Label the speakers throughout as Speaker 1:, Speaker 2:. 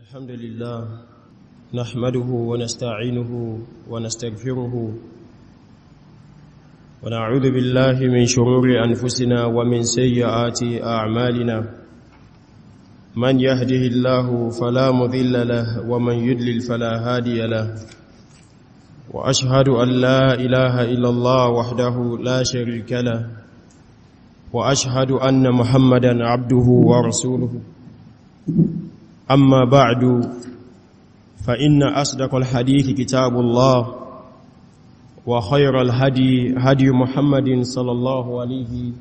Speaker 1: الحمد لله نحمده ونستعينه ونستغفره ونعوذ بالله من شرور أنفسنا ومن سيئات أعمالنا من يهده الله فلا مضل له ومن يضلل فلا هادي له وأشهد أن لا إله إلا الله وحده لا شريك له وأشهد أن محمدا عبده ورسوله أما بعد فإن أصدق الحديث كتاب الله وخير الهدي هدي محمد صلى الله عليه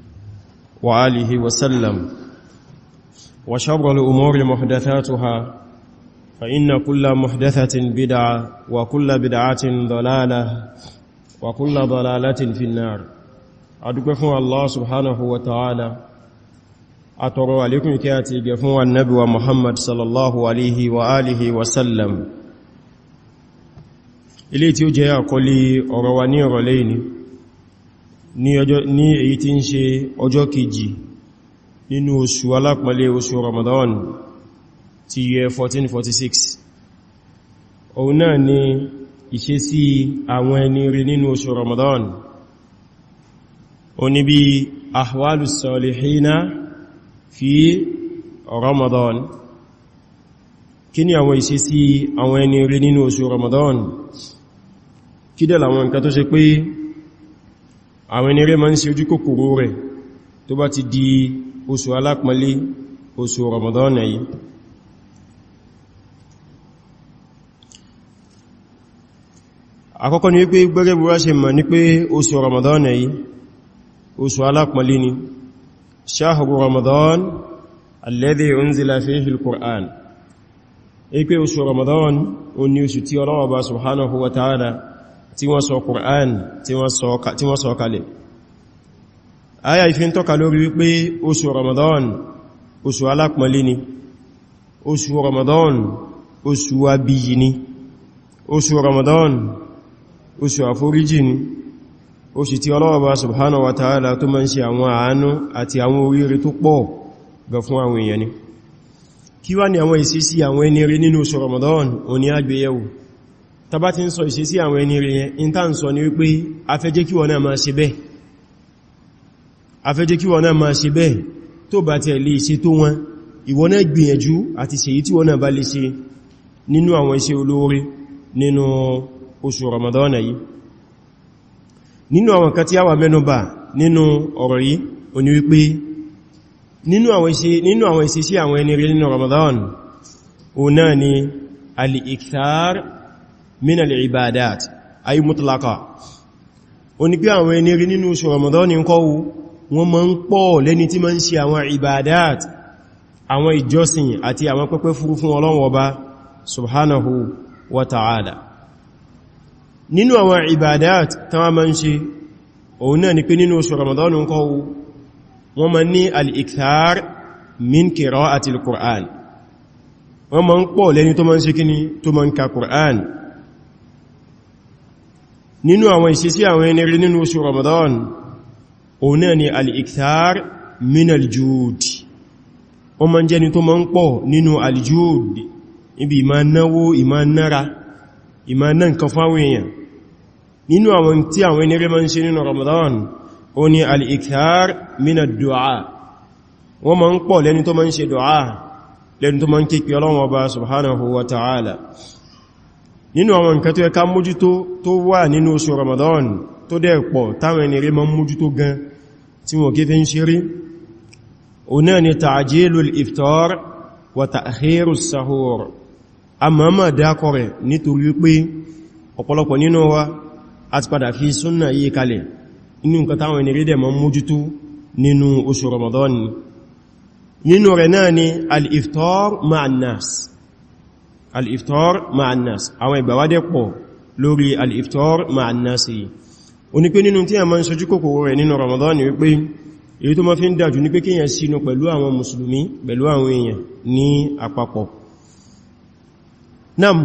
Speaker 1: وآله وسلم وشر الأمور محدثاتها فإن كل محدثة بدعة وكل بدعة ضلالة وكل ضلالة في النار. أدوك فún الله سبحانه وتعالى أترى عليكم كاتي فún النبي ومحمد صلى الله عليه وآله وسلم. Ilé tí ó jẹ́ àkọlé ọ̀rọ̀ wa ní ìrọ̀lẹ́ ìní ní èyí tí ń ṣe ọjọ́ kejì nínú oṣù alápọ̀nlé oṣù Ramadan ti year 1446. Òun náà ni ìṣesí àwọn ẹni rí nínú oṣù Ramadan. Ó ní bí ahwalus salihina fi Ramadan. Kí ni àwọn ìṣesí àwọn ẹni rí nínú oṣù Ramadan? Kí dẹ̀ làwọn nǹkan tó ṣe pé àwọn ẹni rí máa ń ṣe ojú kòkòrò rẹ̀ tó bá ti di oṣù alápọ̀nlé oṣù Ramadan yìí? Àkọ́kọ́ ni wípé gbẹ́gẹ́ bí wá ṣe mọ̀ ní pé oṣù Ramadan yìí oṣù alápọ̀nlé ni. Shahru Ramadan alladhi unzila fihi al-Qur'an. Ipé oṣù Ramadan ó ní oṣù tí Ọlọ́run Ọba subhanahu wa ta'ala tí wọ́n sọ Qur'an tí wọ́n sọ kalẹ̀. Aya ìfin tọ́ka lórí wípé oṣù Ramadan oṣù alápọ̀nlé ni, oṣù Ramadan oṣù abiyì ni, oṣù Ramadan oṣù àforíjì ni, oṣù tí Ọlọ́run Ọba subhanahu wa ta'ala tó máa ń ṣe àwọn àánú àti àwọn oríire tó pọ̀ gan fún àwọn èèyàn ni. Kí wá ní àwọn ìṣesí àwọn ẹni rí nínú oṣù Ramadan? Ó ní àgbéyẹ̀wò. Tá bá ti ń sọ ìṣesí àwọn ẹni rí yẹn, in tá ń sọ ní wípé a fẹ́ jẹ́ kí wọ́n náà máa ṣe bẹ́ẹ̀. A fẹ́ jẹ́ kí wọ́n náà máa ṣe bẹ́ẹ̀. Tó bá ti lè ṣe tó wọn, ìwọ náà gbìyànjú àti ṣe èyí tí wọ́n náà bá lè ṣe nínú àwọn iṣẹ́ olóore nínú oṣù Ramadan yìí. Nínú àwọn kan tí a wà mẹ́nubà nínú ọ̀rọ̀ yìí, ó ní wípé nínú àwọn ìṣesí àwọn ẹni rí nínú Ramadan, ó náà ni al-ikthar min al-ibadat ay mutlaqa. Ó ní pé àwọn ẹni rí nínú oṣù Ramadan ń kọ́ wọ́n máa ń pọ̀ lẹ́ni tí máa ń ṣe àwọn ibadat, àwọn ìjọsìn àti àwọn pẹ́pẹ́ fúrú fún Ọlọ́run Ọba subhanahu wa ta'ala. Nínú àwọn ibadat tán wọ́n máa ń ṣe, òun náà ni pé nínú oṣù Ramadan ń kọ́ wọ́n máa ní al-ikthar min qira'ati al-Qur'an. Wọ́n máa ń pọ̀ lẹ́ni tó máa ń ṣe kíní, tó máa ń ka Qur'an. Nínú àwọn ìṣesí àwọn ẹni rí nínú oṣù Ramadan, òun náà ni al-ikthar min al-jud. Wọ́n máa ń jẹ́ni tó máa ń pọ̀ nínú al-jud, ibi ìmá náwó, ìmá nára, ìmá ná nǹkan fáwọn èèyàn. Nínú àwọn tí àwọn ẹni rí máa ń ṣe nínú Ramadan, ó ní al-ikthar min ad-du'a. Wọ́n máa ń pọ̀ lẹ́ni tó máa ń ṣe du'a, lẹ́ni tó máa ń képe Ọlọ́run Ọba subhanahu wa ta'ala. Nínú àwọn nǹkan tó yẹ ká mójútó tó wà nínú oṣù Ramadan tó dẹ̀ pọ̀ táwọn ẹni rí máa ń mójútó gan tí wọ́n kí fi ń ṣeré, ó náà ni ta'jilul iftar wa ta'khirus sahur. A máa máa dákọ̀ rẹ̀ nítorí pé ọ̀pọ̀lọpọ̀ nínú wa a ti padà fi súnnà yí kalẹ̀. Inú nǹkan táwọn ẹni rí dẹ̀ máa mójútó nínú oṣù Ramadan ni. Nínú rẹ̀ náà ni al-iftar ma'an nas. Al-iftar ma'an nas. Àwọn ìgbàwádẹ́ pọ̀ lórí al-iftar ma'an nas yìí. Ó ní pé nínú tí a máa ń ṣojú kòkòrò rẹ̀ nínú Ramadan ni wípé èyí tó máa fi ń dájú ní pé kíyàn sínú pẹ̀lú àwọn mùsùlùmí, pẹ̀lú àwọn èèyàn ní àpapọ̀. Nam,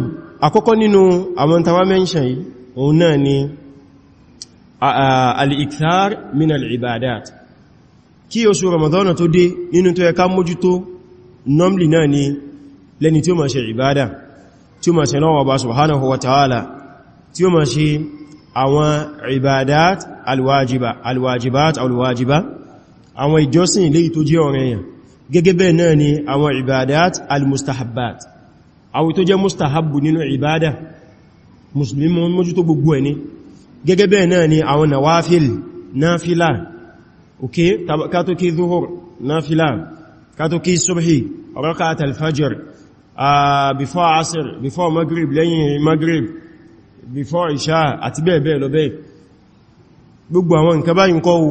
Speaker 1: àkọ́kọ́ nínú àwọn tàwa mẹ́ṣẹ̀ yìí, òun náà ni al-ikthar min al-ibadat. Kí oṣù Ramadan tó dé, nínú tó yẹ ká mójútó normally náà ni Lẹ́ni tí ó máa ṣe ìbádà, tí ó máa ṣe lọ́wọ́ Ọba subhanahu wa ta'ala, tí ó máa ṣe àwọn ìbádàt alwajiba, alwajibat alwajiba, àwọn ìjọsìn léyìí tó jẹ́ ọ̀ranyàn. Gẹ́gẹ́ bẹ́ẹ̀ náà ni àwọn ìbádàt almustahabbat, àwọn tó jẹ́ mustahabbu nínú ìbádà, musulmi mójútó gbogbo ẹni. Gẹ́gẹ́ bẹ́ẹ̀ náà ni àwọn nawafil, náfílà, ok, kátó kí zuhur náfílà, kátó kí subhi, rakat al-fajr, before asr, before maghrib, lẹ́yìn maghrib, before isha, àti bẹ́ẹ̀ bẹ́ẹ̀ lọ bẹ́ẹ̀. Gbogbo àwọn nǹkan báyìí ńkọ́ o,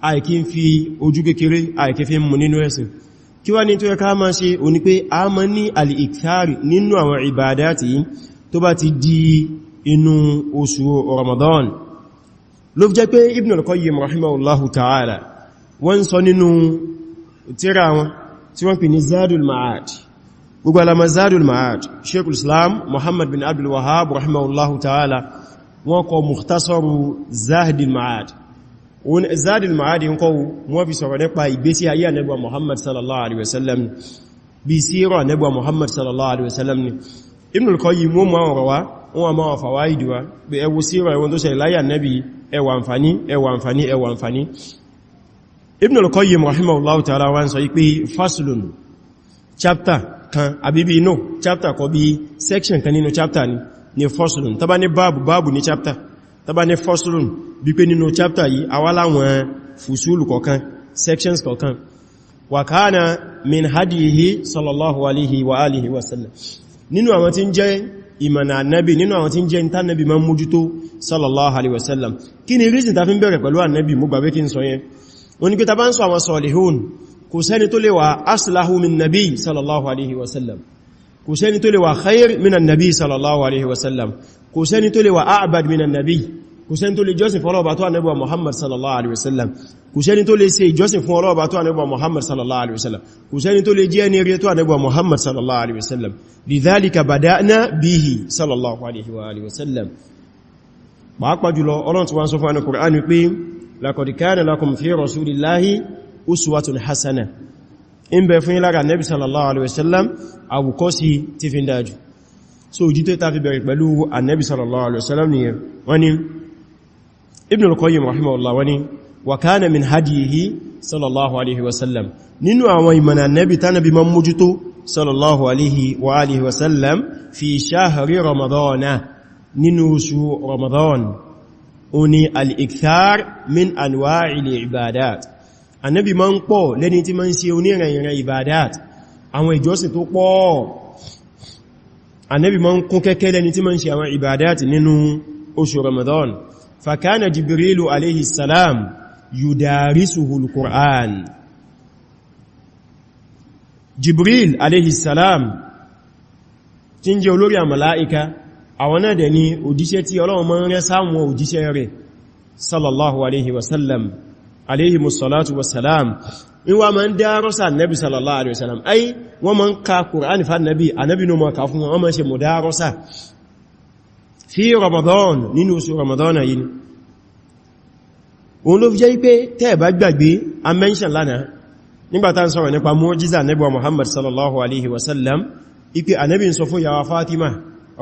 Speaker 1: àìkí ń fi ojú kékeré, àìkí fi ń mú nínú ẹ̀sìn. Kí wá ní tó yẹ ká máa ṣe? Ó ní pé a máa ní al-ikthari nínú àwọn ìbádàtì tó bá ti di inú oṣù Ramadan. Ló fi jẹ́ pé Ibn al-Qayyim rahimahullahu ta'ala wọ́n sọ nínú tírà wọn tí wọ́n pè ní Zadul Ma'ad. Gbogbo alama Zadul Ma'ad, Sheikhul Islam Muhammad bin Abdul Wahhab rahimahullahu ta'ala wọ́n kọ Mukhtasaru Zadul Ma'ad. Zadul Ma'ad ń kọ́ wọ́n fi sọ̀rọ̀ nípa ìgbésí ayé Ànábì wa Muhammad sallallahu alaihi wasallam, bí síra Ànábì wa Muhammad sallallahu alaihi wasallam ni. Ibn al-Qayyim mú mọ́ ọ̀rọ̀ wá, wọ́n máa fàwáìdì wá pé ẹ wo síra, ẹwọ́n tó ṣẹlẹ̀ láyé Ànábì, ẹ wo àǹfààní, ẹ wo àǹfààní, ẹ wo àǹfààní. Ibn al-Qayyim rahimahullahu ta'ala wá ń sọ pé faslun, chapter kan àbíbí no chapter kọ bí section kan nínú chapter ni ni faslun. Tá bá ní báàbù, báàbù ní chapter. Tá bá ní faslun, bí pé nínú chapter yìí àwa láwọn fùsúlù kọ̀ọ̀kan, sections kọ̀ọ̀kan. Wa kana min hadihi sallallahu alaihi wa alihi wa sallam, nínú àwọn tí ń jẹ́ ìmọ̀nà Ànábì, nínú àwọn tí ń jẹ́ ìntánàbì máa mójútó sallallahu alaihi wasallam. Kí ni reason ta fi ń bẹ̀rẹ̀ pẹ̀lú Ànábì? Mú gbàgbé kí n sọ yẹn. Wọ́n ní pé ta bá ń sọ àwọn salihun, kò sẹ́ni tó lè wà aslahu min nabi sallallahu alaihi wasallam, kò sẹ́ni tó lè wà khair min nabi sallallahu alaihi wasallam, kò sẹ́ni tó lè wà a'bad min nabi, kò sẹ́ni tó lè jọ́sìn fún Ọlọ́run tó Ànábì wa Muhammad sallallahu alaihi wasallam, kò sẹ́ni tó lè ṣe ìjọsìn fún Ọlọ́run tó Ànábì wa Muhammad sallallahu alaihi wasallam, kò sẹ́ni tó lè jẹ́ ẹni rí tó Ànábì wa Muhammad sallallahu alaihi wasallam. Lidhalika bada'na bihi sallallahu alaihi wa alihi wasallam. Pàápàá jùlọ, Ọlọ́run tí wọ́n sọ fún àwọn Qur'an wípé laqad kana lakum fi rasulillahi uswatun hasana, in bẹ fún lára Nabi sallallahu alaihi wasallam àwòkọ́sí tí fi ń dájú. So ojú tó ta fi bẹ̀rẹ̀ pẹ̀lú Annabi sallallahu alaihi wasallam ni. Wani Ibn al-Qayyim rahimahullah wani wa kana min hadiyihi sallallahu alaihi wasallam, nínú àwọn ìmọ̀nà Nabi tánàbí man mójútó sallallahu alaihi wa alihi wasallam fi shahri Ramadana, nínú oṣù Ramadan, ó ní al-ikthar min anwa'il ibadat. Ànábì máa ń pọ̀ lẹ́ni tí máa ń ṣe oníranìran ibadat, àwọn ìjọsìn tó pọ̀. Ànábì máa ń kún kẹ́kẹ́ lẹ́ni tí máa ń ṣe àwọn ibadat nínú oṣù Ramadan. Fakana Jibrilu alayhi salam yudarisuhu al-Qur'an. Jibril alayhi salam tí ń jẹ́ olórí àmàláìka, àwọn náà dẹ̀ ni òjíṣẹ́ tí Ọlọ́run máa ń rẹ́ sáwọn òjíṣẹ́ rẹ̀ sallallahu alaihi wasallam, alayhi musallatu wasalam. Wọ́n máa ń dárọ́sà nabi sallallahu alaihi wasallam, ai wọ́n máa ń ka Qur'an fa nabi, anabi no ma ka fún wọn, wọ́n máa ṣe mudarasa fi Ramadan, nínú oṣù Ramadan yìí. Òun ló fi jẹ́ pé tẹ́ bá gbàgbé, a mention lánàá nígbàtá ń sọ̀rọ̀ nípa mu'jiza nabi wa Muhammad sallallahu alaihi wasallam, ipe anabi ń sọ fún yàwá Fatima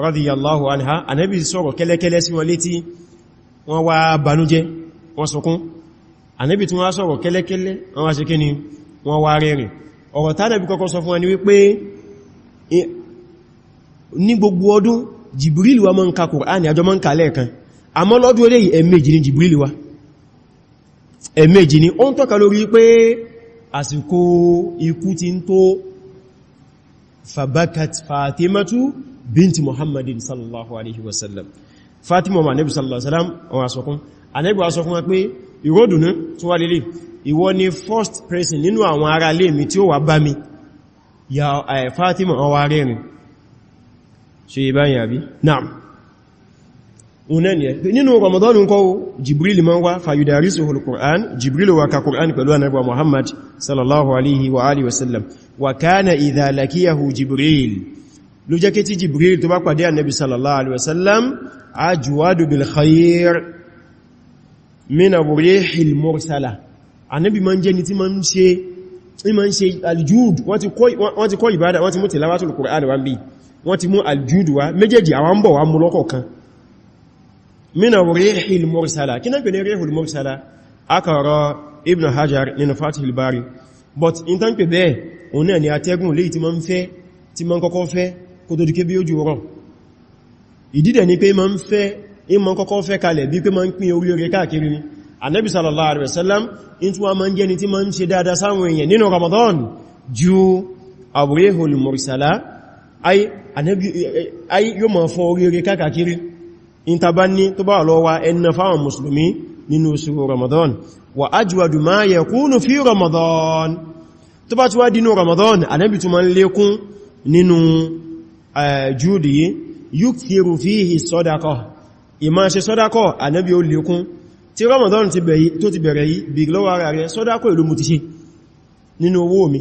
Speaker 1: radiyallahu anha, anabi sọ̀rọ̀ kẹ́lẹ́kẹ́lẹ́ sí wọn létí, wọ́n wá banújẹ́, wọ́n sọkún. Anabi tún wá sọ̀rọ̀ kẹ́lẹ́kẹ́lẹ́, wọ́n wá ṣe kíni, wọ́n wá rẹ́rìn. Ọ̀rọ̀ tánàbí kọ́kọ́ sọ fún wọn ni wípé ní gbogbo ọdún Jibril wá máa ń ka Kùránì, àjọ máa ń ka lẹ́ẹ̀kan, àmọ́ lọ́dún eléyìí ẹ̀ẹ̀mejì ni Jibril wá, ẹ̀ẹ̀mejì ni. Ó ń tọ́ka lórí pé àsìkò ikú ti ń tó. Fabakat Fatimatu binti Muhammadin sallallahu alaihi wasallam, Fatima ma Nabi sallallahu alaihi wasallam, wọ́n sọkún. Ànábì wá sọ fún wa pé ìròdùnú tó wà lélẹ̀, ìwọ ni first person nínú àwọn ará ilé mi tí ó wà bá mi ya Fatima. Wọ́n wá rẹ́rìn ṣe ìbáyìn àbí? Naam. Nínú Ramadan ń kọ́, Jibril ma ń wá, fayudarisuhu al-Qur'an, Jibril wá ka Qur'an pẹ̀lú Ànábì Muhammad sallallahu alaihi wa alihi wasallam. Wa kana idha lakiyahu Jibril, ló jẹ́ kí tí Jibril tó bá pàdé Ànábì sallallahu alaihi wasallam, ajwadu bil khair min ar-rihil mursala. Ànábì ma ń jẹ́ ni tí ma ń ṣe Ìmọ̀ ń ṣe aljúd, wọ́n ti kọ́ ìbádà, wọ́n ti mú tilawatul Qur'an wá ń bí, wọ́n ti mú aljúd wá, méjèèjì àwọn ń bọ̀ wá mú lọ́kọ̀ọ̀kan. Mina rihil mursala, kí náà pè ní rihil mursala? Akọ̀rọ̀ Ibn Hajar nínú Fathul Bari, but in tán pè bẹ́ẹ̀ òun náà ni atẹ́gùn léyìí tí ma ń fẹ́, tí ma ń kọ́kọ́ fẹ́ kó tó di ké bí ojú rọ̀. Ìdídẹ̀ ni pé ma ń fẹ́, in ma ń kọ́kọ́ fẹ́ kalẹ̀ bí pé ma ń pín orí rẹ̀ káàkiri ni. Ànábì sallallahu alaihi wasallam in tí wọ́n ma ń jẹ́ ni tí ma ń ṣe dáadáa sáwọn èèyàn nínú Ramadan ju ar-rihul mursala, ay yóò ma fọ́ orí rẹ̀ káàkiri. In ta bá ní tó bá lọ́wọ́ ẹnà fáwọn mùsùlùmí nínú oṣù Ramadan. Wa ajwadu ma yakunu fi Ramadan, tó bá ti wá dínú Ramadan, Ànábì tún ma ń lékún nínú júdì yìí. Yukthiru fihi sadaqa, ìmá ṣe sọ́dákọ̀ Ànábì ó lékún. Tí Ramadan tó ti bẹ̀rẹ̀ yìí, bí lọ́wọ́ ara rẹ̀, sọ́dákọ̀ èló mo ti ṣe nínú owó mi,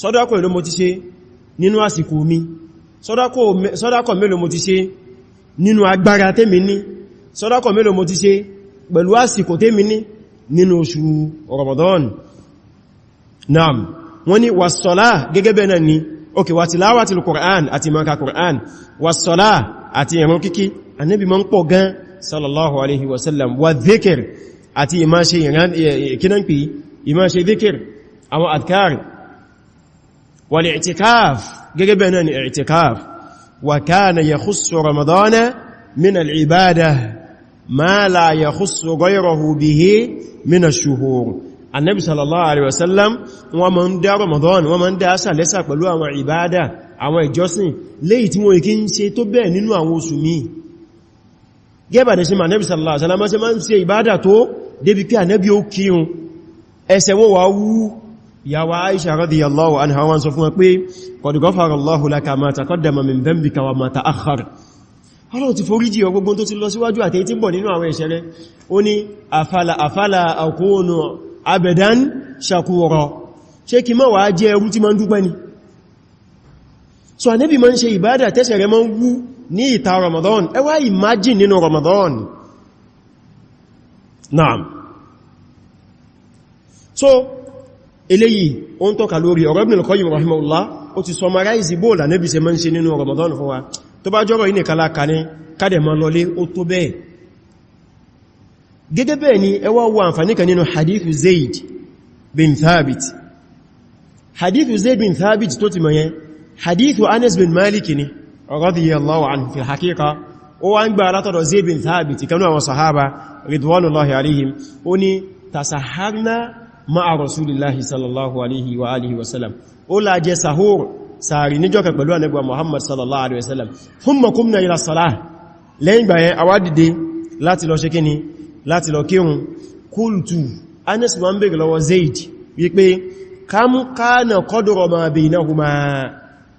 Speaker 1: sọ́dákọ̀ èló mo ti ṣe nínú àsìkò mi, sọ́dákọ̀ mélòó mo ti ṣe nínú agbára tèmi ní, sọ́dákọ̀ mélòó mo ti ṣe pẹ̀lú àsìkò tèmi ní nínú oṣù Ramadan. Naam, wọ́n ní wàsọ́lá gẹ́gẹ́ bẹ́ẹ̀ náà ni, ok, wà tilawatil Qur'an àti maka Qur'an, wàsọ́lá àti ìrun kíkí, Ànábì máa ń pọ̀ gan sallallahu alaihi wasallam, wa dhikr àti ìmá ṣe kínan pè, ìmá ṣe dhikr, àwọn adhkar, wal i'tikaf gẹ́gẹ́ bẹ́ẹ̀ náà ni i'tikaf. Wa kana yakhussu Ramadana min al-ibadah ma la yakhussu ghayrahu bihi min ash-shuhur. Ànábì sallallahu alaihi wasallam wọ́n máa ń dá Ramadan, wọ́n máa ń dá sàlẹ́sà pẹ̀lú àwọn ìbádà, àwọn ìjọsìn léyìí tí wọ́n kí ń ṣe tó bẹ́ẹ̀ nínú àwọn oṣù míì. Gẹ́bà ní ṣe ma Ànábì sallallahu alaihi wasallam ṣe máa ń ṣe ìbádà tó débi pé Ànábì ó kírun, ẹsẹ̀ wọ́n wá wú. Ìyàwó Aisha radiyallahu anha wọ́n sọ fún wọn pé qad ghafara Allahu laka ma taqaddama min dhanbika wa ma ta'akhkhar. Ọlọ́run ti foríjì ọ gbogbo tó ti lọ síwájú àti èyí tí ń bọ̀ nínú àwọn ẹ̀ṣẹ̀ rẹ̀. Ó ní afala afala akunu abadan shakura, ṣé kí má wá jẹ́ ẹrú tí ma ń dúpẹ́ ni? So Ànábì ma ń ṣe ìbádà tẹ́sẹ̀ rẹ̀ ma ń wú ní ìta Ramadan. Ẹ wá imagine nínú Ramadan. Naam. So eléyìí ó ń tọ́ka lórí ọ̀rọ̀ Ibn al-Qayyim rahimahullah, ó ti summarize bóòlà Ànábì ṣe ma ń ṣe nínú Ramadan fún wa. Tó bá jọ́rọ̀ yìí nìkan la ní kádẹ̀ ma lọlé, ó tó bẹ́ẹ̀. Gẹ́gẹ́ bẹ́ẹ̀ ni ẹ wá wo àǹfààní kan nínú hadithu Zaid bin Thabit. Hadithu Zaid bin Thabit tó ti mọ̀ yẹn, hadithu Anas bin Malik ni radiyallahu anhu fil haqiqa. Ó wá ń gbà látọ̀dọ̀ Zaid bin Thabit, ìkanú àwọn sahaba ridwanullahi alaihim. Ó ní tasaharna ma'a rasulillahi sallallahu alaihi wa alihi wasallam. Ó la jẹ sahur sàárì níjọ́ kan pẹ̀lú Ànábì Muhammad sallallahu alaihi wasallam. Thumma qumna ila salah, lẹ́yìn gbà yẹn a wá dìde láti lọ ṣe kíni, láti lọ kírun. Qultu, Anas wá ń bèèrè lọ́wọ́ Zaid wípé kam kana qadru ma baynahuma,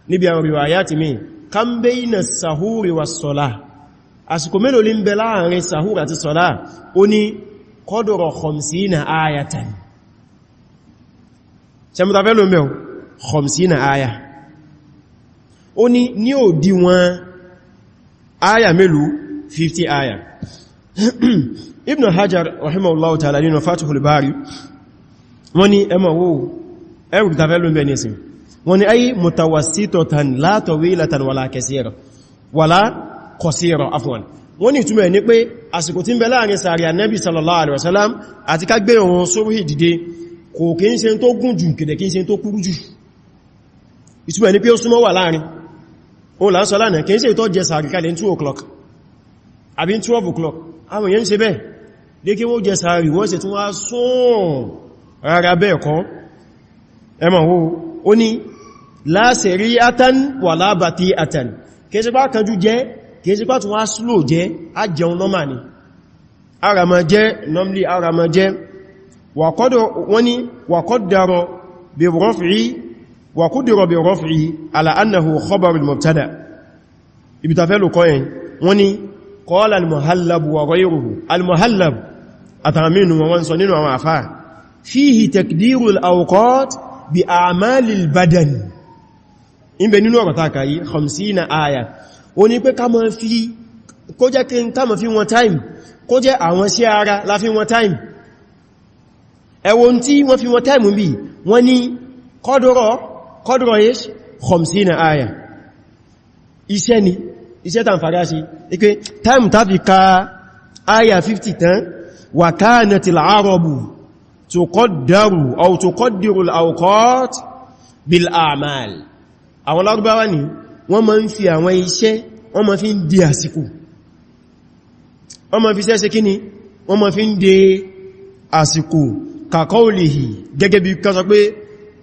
Speaker 1: níbi àwọn riwayati mi, kam bayna sahuri was salah, àsìkò mélòó ní ń bẹ láàrin sahur àti salah? Ó ní qadru khamsina ayatan. Ṣe mú ta fẹ́ ló mẹ́ khamsina aya. Ó ní ní òdiwọ̀n aya mélòó? 50 aya. Ibn Hajar rahimahullahu ta'ala nínú Fathul Bari wọ́n ní ẹmọ̀ wo ẹrù tafẹ́ ló ń bẹ nísìn. Wọ́n ní ay mutawassitatan la tawilatan wala kasira wala qasira, afwan. Wọ́n ní ìtumọ̀ ní pé àsìkò tí ń bẹ láàrin sàárì Ànábì sallallahu alaihi wasallam àti ká gbé ohun sórí dìde kò kí ń ṣe tó gùn jù, kìdẹ̀ kí ń ṣe tó kúrú jù. Ìtumọ̀ ní pé ó súnmọ́ wà láàrin. Ó là ń sọ lánàá, kì í ṣe ìtọ́ jẹ sàárì kalẹ̀ 2 o'clock àbí 12 o'clock. Àwọn èèyàn ṣe bẹ́ẹ̀ dé kí wọ́n jẹ sàárì, wọ́n ṣe tún wá sùn. Rárá, bẹ́ẹ̀ kọ́. Ẹmọ̀ wo ó ní la sari'atan wala bati'atan, kìí ṣe pá kanjú jẹ́, kìí ṣe pá tún wá slow jẹ́, á jẹun normal ni, ara ma jẹ́ normally, ara ma jẹ́. Wọ́n ní wa qaddara bi raf'i, wa qudira bi raf'i ala annahu khabar al-mubtada. Ibi ta fẹ́ lò kọ́ yẹn, wọ́n ní qala al-Muhallab wa ghayruhu. Al-Muhallab àtàmínú wọn sọ nínú àwọn àfáà, fihi takdiru al-awqat bi a'malil badan. In bẹ nínú ọ̀rọ̀ taka yìí 50 aya. Ó ní pé ká má fi kó jẹ́ kí ká má fi wọn time, kó jẹ́ àwọn sí ara la fi wọn time. Ẹwọ́n tí wọ́n fi wọ́n táìmù bí wọ́n ní kọ́dọ̀rọ̀ yẹ́ khamsina aya. Iṣẹ́ ni iṣẹ́ tàn fara sí ipé táìmù tá fi ka aya 50 tán. Wa kanatil arabu tuqaddaru aw tuqaddiru al-awqat bil a'mal. Àwọn Lárúbáwá ni wọ́n máa ń fi àwọn iṣẹ́, wọ́n máa fi ń di àsìkò, wọ́n máa fi iṣẹ́ ṣe kíni, wọ́n máa fi ń di àsìkò. Kaqawlihi, gẹ́gẹ́ bí ká sọ pé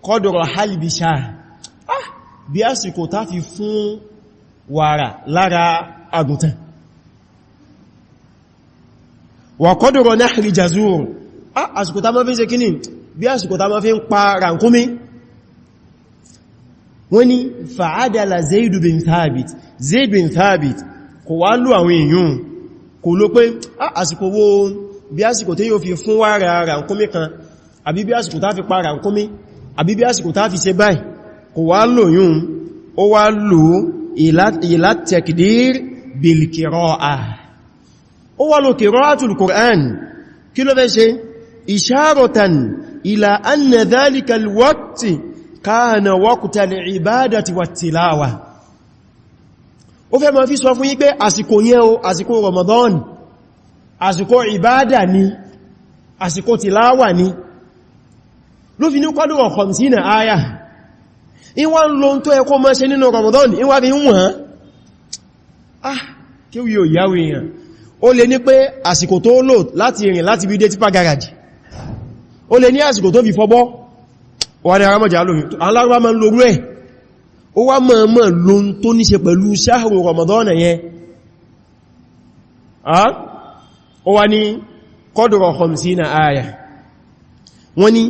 Speaker 1: qadra halbi shah, bí àsìkò tá fi fún wàrà lára àgùntàn. Wa qadra nahri jazur, àsìkò tá máa fi ń ṣe kíni, bí àsìkò tá máa fi ń pa ràkúnmí. Wọ́n ní fa'adala Zaid bin Thabit, Zaid bin Thabit kò wá lò àwọn èèyàn, kò ló pé àsìkò wo, bí àsìkò tí yóò fi fún wàrà ràkúnmí kan, àbí bí àsìkò tá fi pa ràkúnmí, àbí bí àsìkò tá fi ṣe báyìí, kò wá lò yún. Ó wá lò ila takdir bil qira'ah, ó wá lò qira'atul Qur'an. Kí ló fẹ́ ṣe? Isharatan ila anna dhalika al-waqt kana waqta al-ibadati wat-tilawa. Ó fẹ́ ma fi sọ fún yín pé àsìkò yẹn o, àsìkò Ramadan, àsìkò ìbádà ni, àsìkò tìláwà ni. Ló fi ní kọ́dùrọ̀ khamsina aya. Ìwá ń lo tó ẹkọ́ máa ṣe nínú Ramadan, ìwá fi ń wọ́n. Ah, kí wí ò yáwó èèyàn. Ó lè ní pé àsìkò tó lò láti rìn láti bí dé tipa garage. Ó lè ní àsìkò tó fi fọbọ́. Wà ní arámọ̀já lórí. Alárúwá máa ń lorú ẹ̀. Ó wá mọ̀ọ́mọ̀ lóhun tó ní ṣe pẹ̀lú ṣáhùrù Ramadan yẹn. Ó wá ní qadra khamsina aya. Wọ́n ní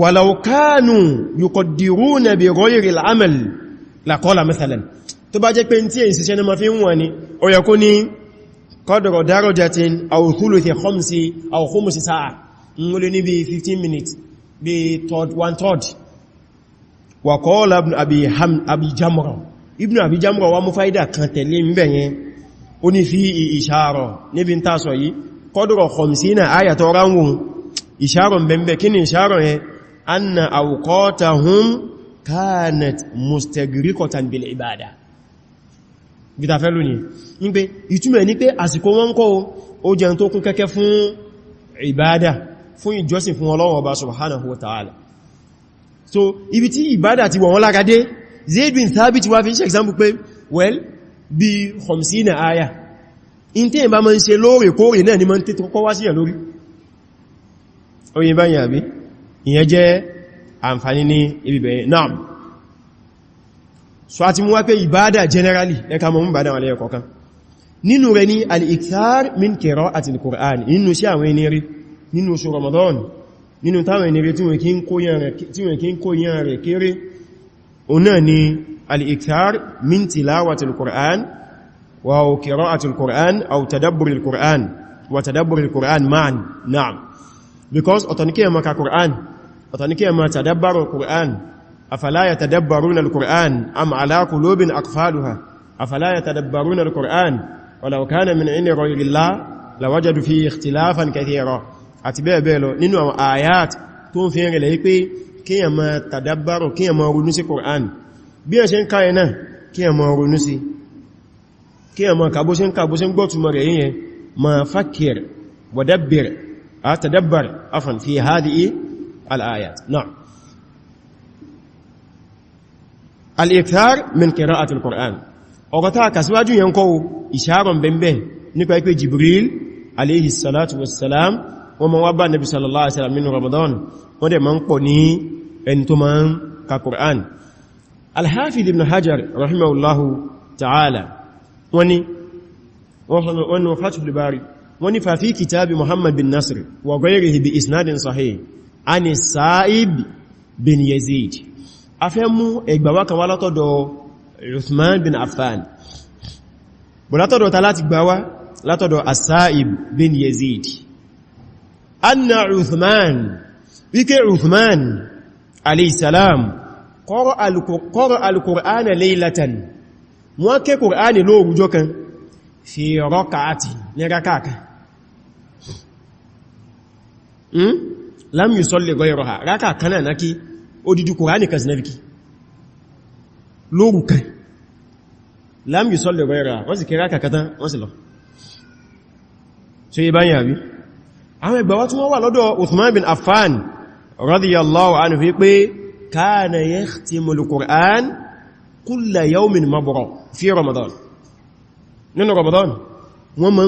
Speaker 1: walau kanu yuqaddiruna bi ghayri al-amal laqala mathalan. Tó bá jẹ́ pé tí èyí ṣiṣẹ́ ní ma fi ń wọ́n ni, ó yẹ kó ní qadra darajatin aw thuluthi khamsi aw khumusi sa'a. Ó lé ní bí 15 minutes, bí one third. Wa qala ibn Abi Jamra, Ibn Abi Jamra wá mú fáídà kan tẹ̀lé ń bẹ̀yẹn. Ó ní fi ìṣàrọ̀ níbi ń tàṣọ yìí, qadra khamsina aya tó ránwò, ìṣàrọ̀ bẹ̀m̀bẹ̀. Kí ni ìṣàrọ̀ yẹn? Anna awqatahum kanat mustaghriqatan bil ibada. Bí ta fẹ́ lónìí ní pé ìtumọ̀ ní pé àsìkò wọn kọ́ ó jẹun tó kún kẹ́kẹ́ fún ìbádà, fún ìjọsìn fún Ọlọ́run Ọba subhanahu wa ta'ala. So ibi tí ìbádà ti wọ̀ wọ́n lára dé, Zaid bin Thabit wá fi ń ṣe example pé well, bí khamsina aya in tí ìbá ma ń ṣe lóòrèkóòrè náà ni ma ń tètè kọ́kọ́ wá sí ẹ̀ lórí. Oyin báyìí àbí ìyẹn jẹ́ àǹfààní ní ibi bẹ̀rẹ̀ náà. So a ti mú wá pé ìbádà generally ẹka mọ̀ mú bádà wà lẹ́yọ kọ̀ọ̀kan. Nínú rẹ̀ ní al-ikthar min qira'ati al-Qur'an, nínú sí àwọn ẹni rí nínú oṣù Ramadan, nínú táwọn ẹni rí tí wọ́n kí ń kó yán rẹ̀ kéré, o náà ni al-ikthar min tilawati al-Qur'an wa qira'ati al-Qur'an aw tadabbur al-Qur'an wa tadabbur al-Qur'an ma'an. Na'am, because ọ̀tọ̀ ní kí ẹ máa ka Qur'an, ọ̀tọ̀ ní kí ẹ máa tadabbaru al-Qur'an. Afala yatadabbaruna al-Qur'an am ala qulubin aqfaluha, afala yatadabbaruna al-Qur'an walau kana min 'indi ghayri Allah lawajadu fihi ikhtilafan kathira, àti bẹ́ẹ̀ bẹ́ẹ̀ lọ nínú àwọn ayat tó ń fi rìnlẹ̀ pé kí ẹ máa tadabbaru, kí ẹ máa ronú sí Qur'an. Bí ẹ ṣe ń ká ẹ náà, kí ẹ máa ronú sí, kí ẹ máa kàbó ṣe ń kàbó ṣe ń gbọ́tùmọ̀ rẹ̀ yíyẹn, ma fakir wadabbir atadabbar afan fi hadhihi al-ayat. Na'am, al-ikthar min qira'ati al-Qur'an. Ọ̀rọ̀ tá kà síwájú yẹn kọ́ ìṣàrọ̀ bẹ̀m̀bẹ̀ nípa pé Jibril alayhi salatu wassalam wọ́n ma wá bá Nabi sallallahu alaihi wasallam nínú Ramadan, wọ́n dẹ̀ ma ń pọ̀ ní ẹni tó ma ń ka Qur'an. Al-Hafiz ibn Hajar rahimahullahu ta'ala wọ́n ní wọ́n Fathul Bari, wọ́n ní fa fi kitabi Muhammad bin Nasr wa ghayrihi bi isnadin sahih ani Sa'ib bin Yazid. A fẹ́ mú ẹgbàwá kan wá látọ̀dọ̀ Uthman bin Affan, bọ̀ látọ̀dọ̀ ta láti gbàwá látọ̀dọ̀ As-Sa'ib bin Yazid, anna Uthman, wíké Uthman alayhi salam qara al-Qur'ana laylatan, wọ́n ké Qur'ani lóòrùjọ́ kan, fi rak'ati, ní rákàkà. Lam yusalli ghayraha, rákà kan náà kí, odidi Kùránì kan sí náà kí lóru kan. Lam yusalli ghayraha, wọ́n sì kí rákà kan tán, wọ́n sì lọ. So yí báyìí àbí? Àwọn ìgbàwá tí wọ́n wà lọ́dọ̀ Uthman bin Affan radiyallahu anhu wípé kana yakhtimul Qur'an kulla yawmin mabra fi Ramadan. Nínú Ramadan, wọ́n máa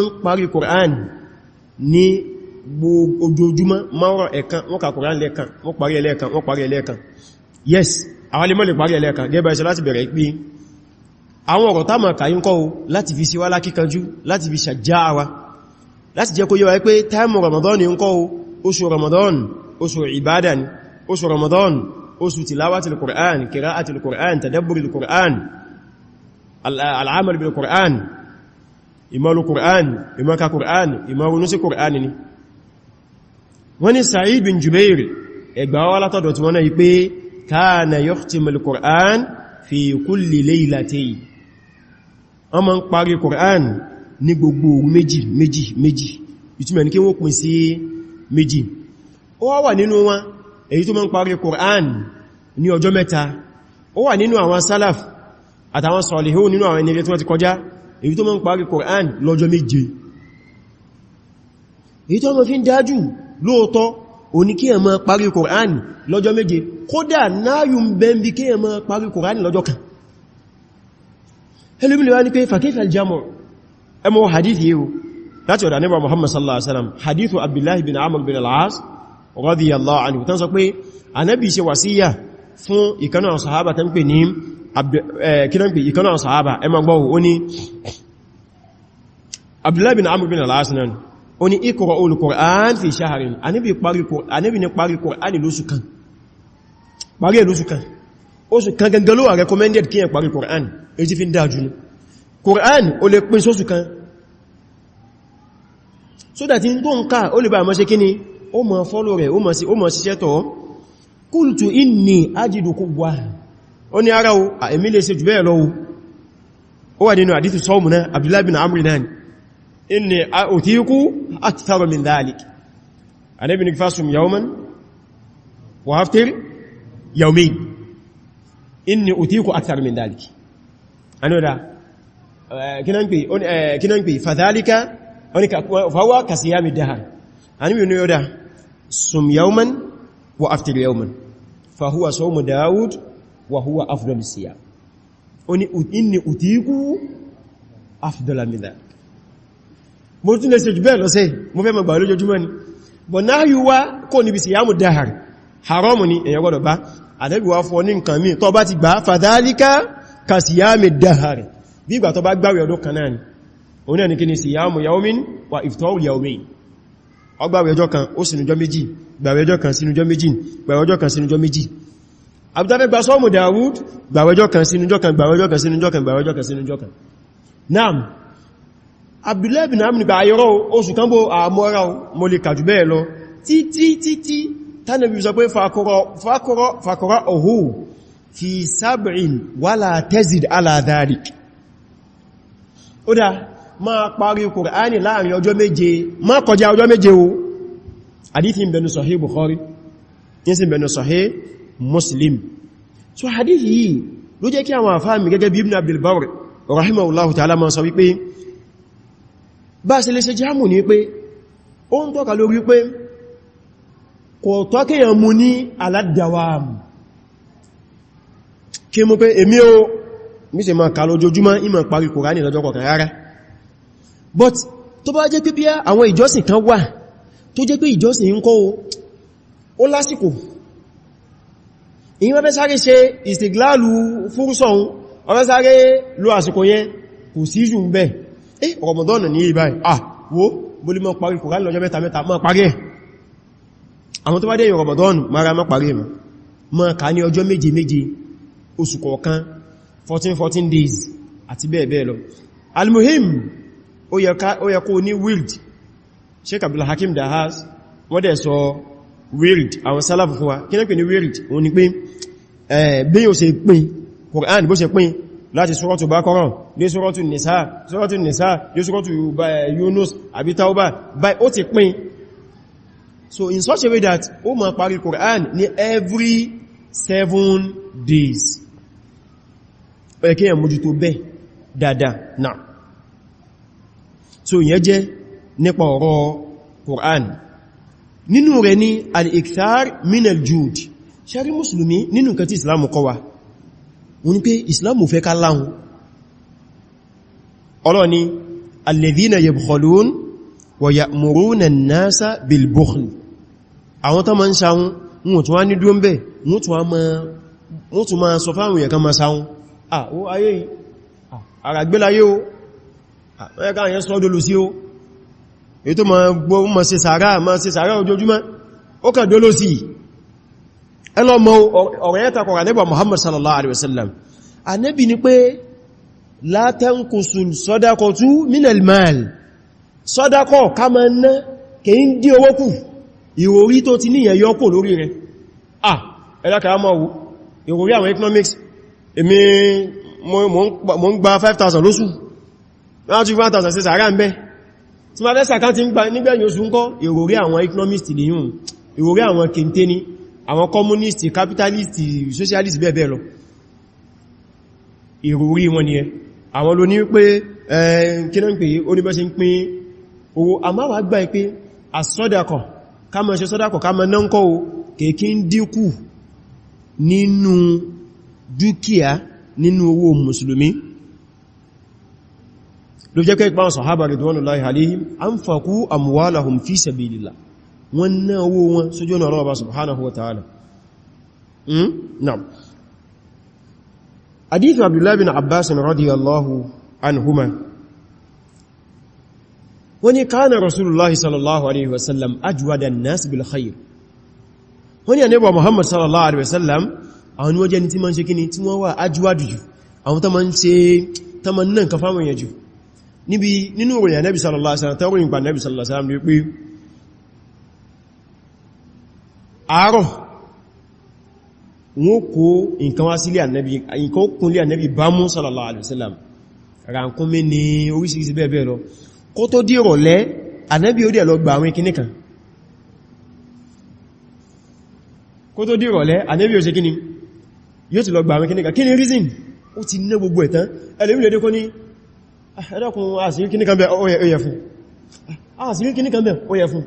Speaker 1: ń parí Qur'an ní ojoojúmọ́, márùn ẹ̀kan, wọ́n ka Qur'an lẹ́ẹ̀kan, wọ́n parí ẹlẹ́ẹ̀kan, wọ́n parí ẹlẹ́ẹ̀kan. Yes, àwọn lè mọ́ lè parí ẹlẹ́ẹ̀kan, gẹ́bà iṣẹ́ láti bẹ̀rẹ̀ pé àwọn ọ̀rọ̀ táàmà kàyí ń kọ́ láti fi síwá lákíkanjú, láti fi ṣàjáwa, láti jẹ́ kó yé wa pé táìmù Ramadan ń kọ́, oṣù Ramadan, oṣù ìbádà ni, oṣù Ramadan, oṣù tilawatil Qur'an, qira'atil Qur'an, tadabburil Qur'an, al'amal bil Qur'an, ìmọ̀lú Qur'an, ìmọ̀ka Qur'an, ìmọ̀rúnú sí Qur'an ni. Wọ́n ní Sa'id bin Jubair ẹgbàwà látọ̀dọ̀ tí wọ́n náà pé kana yukhtimul Qur'an fi kulli laylatayn. Wọ́n máa ń parí Qur'an ní gbogbo òru méjì méjì méjì, ìtumọ̀ ní kí wọ́n pín sí méjì. Ó wà nínú wọn èyí tó máa ń parí Qur'an ní ọjọ́ mẹ́ta. Ó wà nínú àwọn salaf àtàwọn salihun nínú àwọn ẹni tí wọ́n ti kọjá, èyí tó máa ń parí Qur'an lọ́jọ́ méje. Èyí tó máa fi ń dájú lóòtọ́ òní kí ẹ máa parí Qur'an lọ́jọ́ méje, kódà náyù ń bẹ́ ń bí kí ẹ máa parí Qur'an lọ́jọ́ kan. Ẹlùmílẹ̀ wá ní pé fa kayfa al-jam'u, ẹmọ hadith yíò láti ọ̀dà nígbà Muhammad sallallahu alaihi wasallam, hadithu Abdullahi bin Amr bin al-As radiyallahu anhu, tán sọ pé Ànábì ṣe wàsíyà fún ìkanú àwọn sahaba tán pè ní ìkanú àwọn sahaba, ẹmọ gbọ́ ó ní Abdullahi bin Amr bin al-As náà ó ní iqra'ul Qur'an fi shahrin, Ànábì ní parí Qur'an lóṣù kan, parí lóṣù kan, oṣù kan gangan ló wà recommended kí ẹ parí Qur'an, èyí tí fi ń dájú ní Qur'an ó lè pín sóṣù kan, so that in tó ń ká ó lè bá mọ́ ṣe kí ni ó mọ́ fọ́lọ̀ rẹ̀, ó mọ́ ṣiṣẹ́ tọ́. Qultu inni ajidu quwwa, ó ní ara o, èmi lè ṣe jù bẹ́ẹ̀ lọ ó wà nínú hadithu sọ́ọ̀mù náà Abdullahi bin Amr náà inni utiku akthar min dhalik. Ànábì ní fasum yawman wa aftir yawmayn, inni utiku akthar min dhalik. Anoda kinan pe fadhalika oni ka fahuwa kasiyami dahar. Ànábì ní oda sum yawman wa aftir yawman fahuwa sawmu Dawud wa huwa afdalu siyam. Oni inni utiku afdala min dhalik. Mo tún lè ṣe jù bẹ́ẹ̀ lọ sẹ́, mo fẹ́ mọ̀ gbà lójoojúmọ́ ni. But náà yíwá kò níbi siyamu dahar, haramu ni èyàn gbọ́dọ̀ bá. Ànábì wá fún ọ ní nǹkan míì tó bá ti gbà, fadhalika kasiyami dahar, bí ìgbà tó bá gbààwẹ̀ ọdún kan náà ni. Òun náà ni kí ni siyamu yawmin wa iftaru yawmayn. Ó gbààwẹ̀ ọjọ́ kan ó sínú ọjọ́ méjì, gbààwẹ̀ ọjọ́ kan sínú ọjọ́ méjì, gbààwẹ̀ ọjọ́ kan sínú ọjọ́ méjì. Àbúdáfẹ́ gba sọ́ọ̀mù Dawud, gbààwẹ̀ ọjọ́ kan sínú ọjọ́ kan, gbààwẹ̀ ọjọ́ kan sínú ọjọ́ kan, gbààwẹ̀ ọjọ́ kan sínú ọjọ́ kan. Naam, Abdullahi bin Amr gba ayọ́rọ̀ oṣù kan bó àmọ́ra mo lè kàjù bẹ́ẹ̀ lọ títí títí tánàbí sọ pé fàkọrọ ọ̀hú fi sab'in wala tazid ala dhalik. Ó dá máa parí Kùránì láàrin ọjọ́ méje, má kọjá ọjọ́ méje o. Hadithi ń bẹnu Sahih Bukhari, yín sì bẹnu Sahih Muslim. So hadithi yìí ló jẹ́ kí àwọn àfáàmì gẹ́gẹ́ bí Ibn Abdul Barr rahimahullahu ta'ala máa sọ wípé bá ṣe lè ṣe jámù ní pé ó ń tọ́ka lórí pé kò tọ́ kíyàn mú ní aládàwàm, kí mú pé èmi o mi ṣe máa kà lójoojúmọ́, ìmọ̀ parí Kùránì lọ́jọ́ kọ̀ọ̀kan rárá. But tó bá jẹ́ pé bí àwọn ìjọsìn kan wà tó jẹ́ pé ìjọsìn ń kọ́ ó lásìkò, ìyí wọ́n fẹ́ sáré ṣe ìsìgláàlù fúrúsọ̀un, wọ́n fẹ́ sáré lo àsìkò yẹn, kò sí jù ń bẹ́ẹ̀. Ramadan ní ìbáyìí, ah wo bó lè mọ́ parí Kùránì lọ́jọ́ mẹ́ta mẹ́ta, mọ́ parí ẹ̀. Àwọn tó bá dé Ramadan mara mọ́ parí ẹ̀, mọ́ ká ní ọjọ́ méje méje oṣù kọ̀ọ̀kan, 14 14 days àti bẹ́ẹ̀ bẹ́ẹ̀ lọ. Almuhim, ó yẹ kó ní wild. Sheikh Abdul Hakim Dahas wọ́n dẹ̀ sọ wild àwọn sálàfù fún wa. Kí náà pè ní wild? Òun ni pé bí yóò ṣe pín Kùránì, bó ṣe pín láti Suratu Baqarah dé Suratu Nisa, Suratu Nisa dé Suratu Yunus àbí Tauba, báyìí ó ti pín. So in such a way that ó máa parí Quran ní every 7 days. Ó yẹ kí èèyàn mójútó bẹ́ẹ̀ dáadáa náà. So ìyẹn jẹ́ nípa ọ̀rọ̀ Quran. Nínú rẹ̀ ní al-ikthar min al-jud. Ṣẹ́rí mùsùlùmí nínú nǹkan tí Islam kọ́ wa, wọ́n ní pé Islam fẹ́ ká láhun. Ọlọ́run ní alladhina yabkhalun wa ya'muruna an-nasa bil-bukhl. Àwọn tó máa ń ṣahun, wọ́n tún wá ní dúró ń bẹ̀, wọ́n tún máa sọ fáwọn èèyàn kan máa ṣahun. Ó ayé yìí, àràgbélayé o, ẹ̀ká àyẹ́ sọ́dọ̀lù sí o, èyí tó máa gbọ́ máa ṣe sàárà ojoojúmọ́, ó kàn dóló sí. Ẹlọ́mọ ọ̀rọ̀ yẹn takọ̀rọ̀ Ànábì Muhammad sallallahu alaihi wasallam. Ànábì ní pé la tanqusul sadaqatu minal mal. Sọ́dákọ̀ ká máa ná kìí ń dí owó kù. Ìròrí tó ti níyẹn yọ kò lórí rẹ̀. Ẹ̀dàkà mọ́ wò ìròrí àwọn economics, èmi mo ń gba 5,000 lóṣù, láti 5,000 sí sàárà ń bẹ́ tí ma fẹ́ sàkán ti ń gba nígbẹ̀yìn oṣù ń kọ́. Ìròrí àwọn economist lèyùn, ìròrí àwọn kente ni, àwọn communist, capitalist, socialist, bẹ́ẹ̀ bẹ́ẹ̀ lọ. Ìròrí wọn ni ẹ. Àwọn ló ní pé kí náà ń pè ó ní bẹ́ ṣe ń pín owó. A máa wà gbà pé àsọ́dàkọ̀ ká máa ṣe sọ́dàkọ̀ ká máa náà kọ́ o kèkí ń dínkù nínú dúkìá, nínú owó mùsùlùmí. Ló jẹ́ pé ìpáwọn sàhábà ridwanullahi alaihim anfaqu amwalahum fi sabilillah, wọ́n ná owó wọn sójú ọ̀nà Ọlọ́run subhanahu wa ta'ala. Na'am. Hadith Abdullah bin Abbas radiyallahu anhuma, wọ́n ní kana Rasulullah sallallahu alaihi wasallam ajwada an-nas bil khair. Wọ́n ní Ànábì Muhammad sallallahu alaihi wasallam, àwọn ni wọ́n jẹ́ ní tí ma ń ṣe kíni, tí wọ́n wà ajwadu jù, àwọn tó ma ń ṣe tó ma ń ná nǹkan fáwọn èèyàn jù. Níbi nínú ìròyìn Ànábì sallallahu alaihi wasallam, tẹ́rù ìgbà Ànábì sallallahu alaihi wasallam ní pé àárọ̀ wọ́n kó nǹkan wá sílé Ànábì, nǹkan ó kúnlé Ànábì bá mú sallallahu alaihi wasallam, ràkúnmí ní oríṣiríṣi bẹ́ẹ̀ bẹ́ẹ̀ lọ. Kó tó di ìrọ̀lẹ́ Ànábì ó dẹ̀ lọ gba àwọn kiní kan. Kó tó di ìrọ̀lẹ́ Ànábì ó ṣe kíni, yóò ti lọ gba àwọn kiní kan. Kí ni reason? Ó ti ná gbogbo ẹ̀ tán. Ẹlòmíì lè dé kó ní ẹ̀dàkùn àṣírí kíní kan bẹ́, ó yẹ fún. Àṣírí kíní kan bẹ́, ó yẹ fún.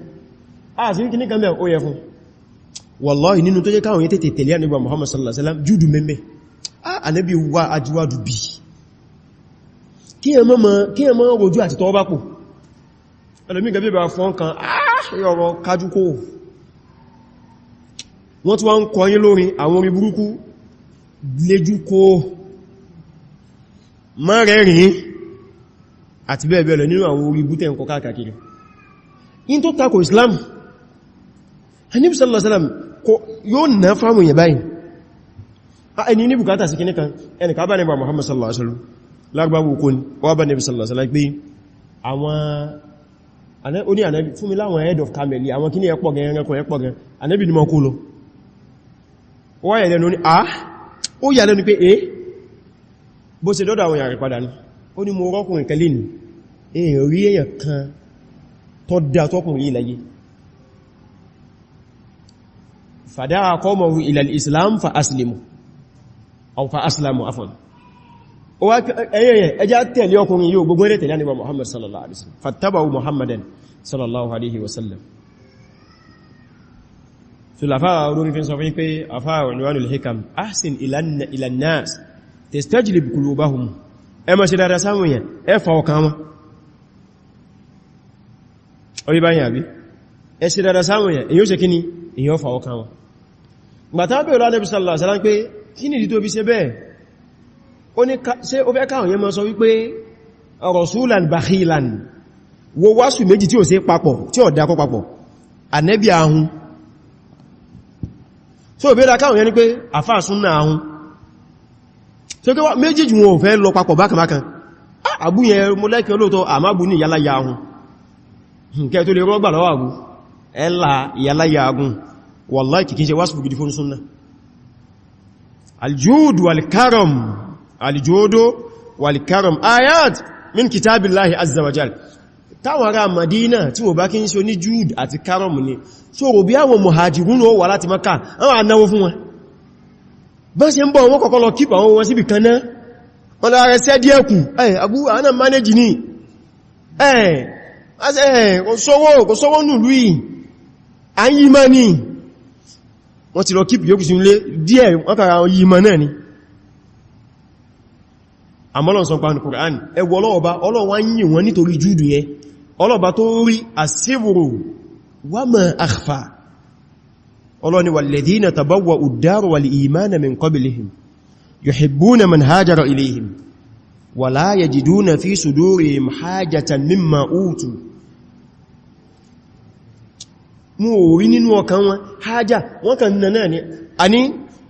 Speaker 1: Àṣírí kíní kan bẹ́, ó yẹ fún. Wallahi nínú tó jẹ́ káwọn yẹn tètè tẹ̀lé Ànábì Muhammad sallallahu alaihi wasallam júdù mẹ́mẹ́. Ànábì wá ajíwádù bí. Kí ẹ mọ́ rojú àti tọwọ́ bá pò. Ẹlòmíì gẹ́bí bá fọ́n kan, ọ̀rọ̀ kájú kó. Wọ́n tún wá ń kọ yín lórin àwọn orin burúkú, léjú kó, má rẹ́rìn àti bẹ́ẹ̀ bẹ́ẹ̀ lọ nínú àwọn orí bútẹ́ ǹkọ káàkiri. In tó tako Islam, Ànábì sallallahu alaihi wasallam yóò ná fáwọn èèyàn báyìí. Ẹni ní bùkátà sí kíní kan, ẹni ká bá Ànábì Muhammad sallallahu alaihi wasallam, lágbàwò kò ní, wá bá Ànábì sallallahu alaihi wasallam pé àwọn oní Ànábì fún mi láwọn head of camel, àwọn kíní ẹpọ̀ gan, ẹranko ẹpọ̀ gan, Ànábì ni mọ́ kó lọ. Ó wá yà lẹ́nu ní, ó yà lẹ́nu pé bó ṣe dọ́dọ̀ àwọn èèyàn rẹ̀ padà ní. Ó ní mo rọ́kùnrin kan lénìí, èèyàn rí èèyàn kan tó dá tọ́kùnrin yìí láyé. Fàdáà qawmahu ila al-islam fa aslimu aw fa aslamu afwan. Ó wá ẹyẹyẹ ẹjá tẹ̀lé ọkùnrin yóò gbogbo ẹ̀rẹ́ tẹ̀lé Ànábì Muhammad sallallahu alaihi wasallam, fattaba'u Muhammadan sallallahu alaihi wasallam. So lafa olórin fi sọ fún pé afá Unwanul Hikam, ahsin ila an-nas tastajlib qulubahum. Ẹ má ṣe dáadáa sáwọn èèyàn, ẹ fà ọkàn wọn. Orí báyìí àbí? Ẹ ṣe dáadáa sáwọn èèyàn, èyí ó ṣe kí ni? Èyí ó fà ọkàn wọn. Gbàtà bèèrè Ànábì sallallahu alaihi wasallam pé kí ni ìdí tó fi ṣe bẹ́ẹ̀? Ó ní ṣé ó fẹ́ káwọn yẹn máa sọ wípé rasulan bakhilan, wo wásù méjì tí ó ṣe papọ̀, tí ó dákọ́ papọ̀, Ànábì ahun. So ìbéèrè káwọn yẹn ni pé àfáà súnnà ahun. So kí wá méjèèjì wọn ò fẹ́ lọ papọ̀ bákanbákan. Àbú yẹn mo lẹ́kẹ̀ẹ́ olóòtọ́, àmábù ní ìyálàyà ahun. Kẹ́ tó lè rọ́gbà lọ́wọ́ àbú, ẹlà ìyálàyà agun. Wallahi kìí ṣe wásù gidi fún súnnà. Aljudu wal-karam, aljudu wal-karam, ayat min kitabillahi azza wa jal. Táwọn ará Madina tí wọ́n bá kí ń ṣe ní Júd àti Karam ni, so rò bí àwọn muhajirun ó wà láti Maka, àwọn ànáwó fún wọn. Bá ṣe ń bọ̀ wọ́n kọ́kọ́ lọ kíp àwọn wọn síbì kan náà, wọ́n lára ṣẹ́ díẹ̀ kù, ẹ̀ Abu àwọn manage ní, ẹ̀ kò sówó nùlú yìí, à ń yí mọ́ ní. Wọ́n ti lọ kíp yóò sí ilé díẹ̀, wọ́n kàrà yí mọ́ náà ni. Àmọ́lọ́n sọ pa ní Kùránì, ẹwọ ọlọ́ọ̀bá, Ọlọ́run wá yìn wọ́n nítorí júdù yẹn, ọlọ́ọ̀bá tó rí àsíwòrò wa ma akhfa. Ọlọ́ni walladhina tabawwa'u ad-dara wal-imana min qablihim yuhibbuna man hajara ilayhim wa la yajiduna fi sudurihim hajatan mimma utu. Mú orí nínú ọkàn wọn hajjá, wọ́n kàn náà ní a ní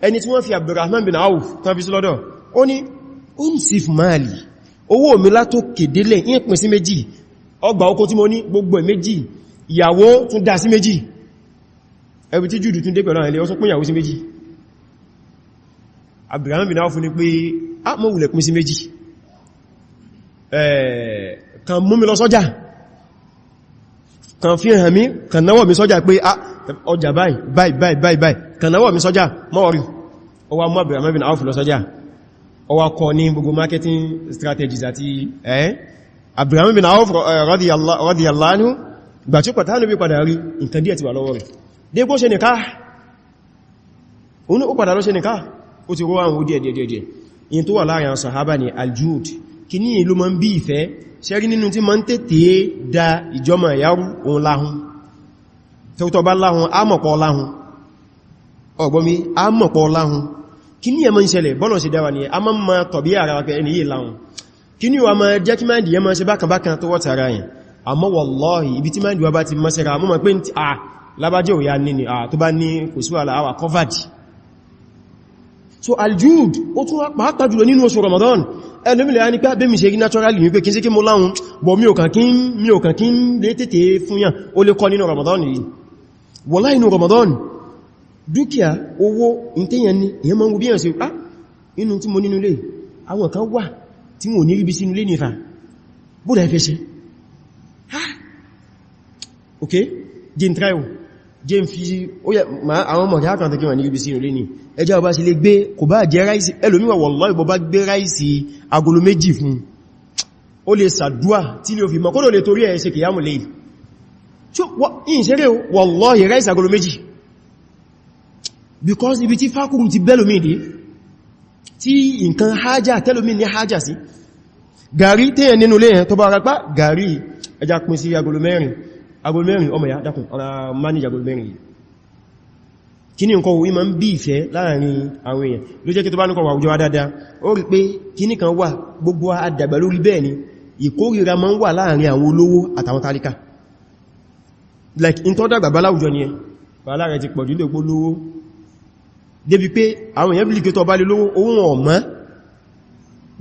Speaker 1: ẹni tí wọ́n fi Abdurrahman bin Auf tán fi sí lọ́dọ̀, ó ní unsif mali, owó mi látó kèdélẹ̀ ìpín sí méjì, ọgbà oko tí mo ní gbogbo ẹ̀ méjì, ìyàwó tún dá sí méjì. Ẹbí tí Júdù tún dé pẹ̀lú àwọn ilé, ó tún pín ìyàwó sí méjì. Abdurrahman bin Auf ní pé a mọ́ wùlẹ̀ pín sí méjì, kan mú mi lọ sọ́jà, kan fi hàn mí, kan náwọ̀ mi sọ́jà pé ọjà báyìí báyìí báyìí báyìí, kan náwọ̀ mi sọ́jà mọ́ọ̀rí. Ó wá mú Abdurrahman bin Auf lọ sọ́jà, ó wá kọ́ ní gbogbo marketing strategies àti Abdurrahman bin Auf radiyallahu anhu, gbà tí ó pàtàkì bí padà rí nǹkan díẹ̀ ti wà lọ́wọ́ rẹ̀. Dégbó ṣe nìká, ó padà lọ ṣe nìká, ó ti rọ́ àwọn díẹ̀ díẹ̀ díẹ̀. In tó wà láàrin àwọn sàhábà ní aljúd, kí ní ìlú ma ń bí ìfẹ́ ṣẹ́rí nínú tí ma ń tètè da ìjọmọ̀ ìyárú òun láhun. Tẹ́wọ́tọ́ bá láhun, á mọ̀pọ̀ láhun, ọgbọ́mí, á mọ̀pọ̀ láhun. Kí ní ẹmọ́ ń ṣẹlẹ̀ bọ́lọ̀ sí dáwà ní a máa ma tọ̀bí ara wa pé ẹni yìí láhun. Kí ní wa máa jẹ́ kí máa dìyẹ máa ṣe bákan tó wọ́ta ara yẹn. Àmọ́ wallahi ibi tí máa dìwà bá ti mọ́ sẹ́ra mọ́ mọ́ pé à lábájẹ́ òyà ní ni à tó bá ní kò sí wàhálà àwà covered. So aljúd ó tún wá pàápàá jùlọ nínú oṣù Ramadan. Ẹlòmílẹ̀ á ní pé bẹ́mi ṣe rí naturally ní pé kí n sí kí mo láhun, bọ̀ mi ò kàn kí n lè tètè fún yàn, ó lè kọ́ nínú Ramadan yìí. Wallahi inú Ramadan, dúkìá owó ìtẹ́yàn ní èyàn máa ń wo bí yàn sí, ah inú tí mo nínú ilé, àwọn kan wà tí wọ́n ní ríbi sínú ilé nífà, bóòdá ìfẹ́ ṣe, ah ok jẹ́ n try o, jẹ́ n fi àwọn ọmọ ìyá kan tó kí wọ́n ní ríbi sínú ilé ní ẹjá ọba sí lè gbé, kò bá jẹ ráìsì, ẹlòmíwà wallahi bó bá gbé ráìsì agolo méjì fún, ó lè sàdúà tí lè fi mọ́, kódò lè torí ẹ̀ ṣe kìyàmù lè wallahi ráìsì agolo méjì, because ibi tí fákùrù ti bẹ́lòmí dé, tí nǹkan hajjá tẹ́lòmí ní hajjá sí gàrí tẹ́yẹ nínú lé yẹn tó bá rápá gàrí ẹja pín sí agolo mẹ́rin, agolo mẹ́rin ọmọ ya dákùn ọ̀rá manage agolo mẹ́rin yìí. Kí ní nǹkan wí ma ń bí ìfẹ́ láàrin àwọn èèyàn ló jẹ́ kí tó bá nǹkan wà àwùjọ dáadáa, ó rí pé kí ní kan wà gbogbo àdàgbà lórí bẹ́ẹ̀ ni ìkórìíra ma ń wà láàrin àwọn olówó àtàwọn tálíkà. Like in tó dàgbà bá láwùjọ ni ẹ bàálà rẹ̀ ti pọ̀jù lè pó lówó débi pé àwọn èèyàn bílì kí tó bá lè lówó owó wọn ọ̀mọ́,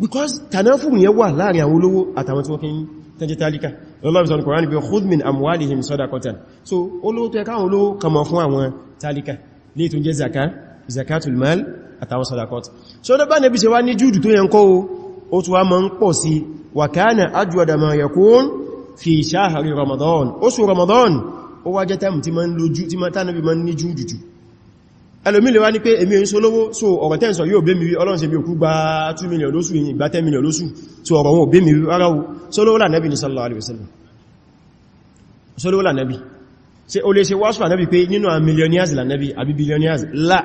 Speaker 1: because tànáfù yẹn wà láàrin àwọn olówó àtàwọn tí wọ́n kí ń tẹ́jẹ́ tálíkà. Lọ́lọ́bí sọ Kùránì bí khudh min amwalihim sadaqatan. So olówó tó yẹ káwọn olówó kàmọ̀ fún àwọn tálíkà lè tún jẹ́ zaka, zakatul mal àtàwọn sadaqat. So dọ́ bá nẹ́bí ṣe wá ní júdù tó yẹn kọ́ ó tún wá máa ń pọ̀ sí wa kana ajwada ma yakun fi shahri Ramadan. Oṣù Ramadan ó wá jẹ́ táìmù tí máa ń lójú tí máa tánàbí máa ń ní júdù jù. Ẹlòmí lè wá ní pé èmi ń ṣolówó, so ọ̀rọ̀ tẹ́ǹsọ̀ yóò bẹ́ mi rí, Ọlọ́run ṣe mi òkú gba 2 million lóṣù yìí, gba 10 million lóṣù, so ọ̀rọ̀ wọn ò bẹ́ mi rí rárá o. Ṣolówó l'Ànábì ní sallallahu alaihi wasallam, ṣolówó l'Ànábì, ṣé o lè ṣe wáṣù Ànábì pé nínú àwọn millionaires l'Ànábì àbí billionaires? La,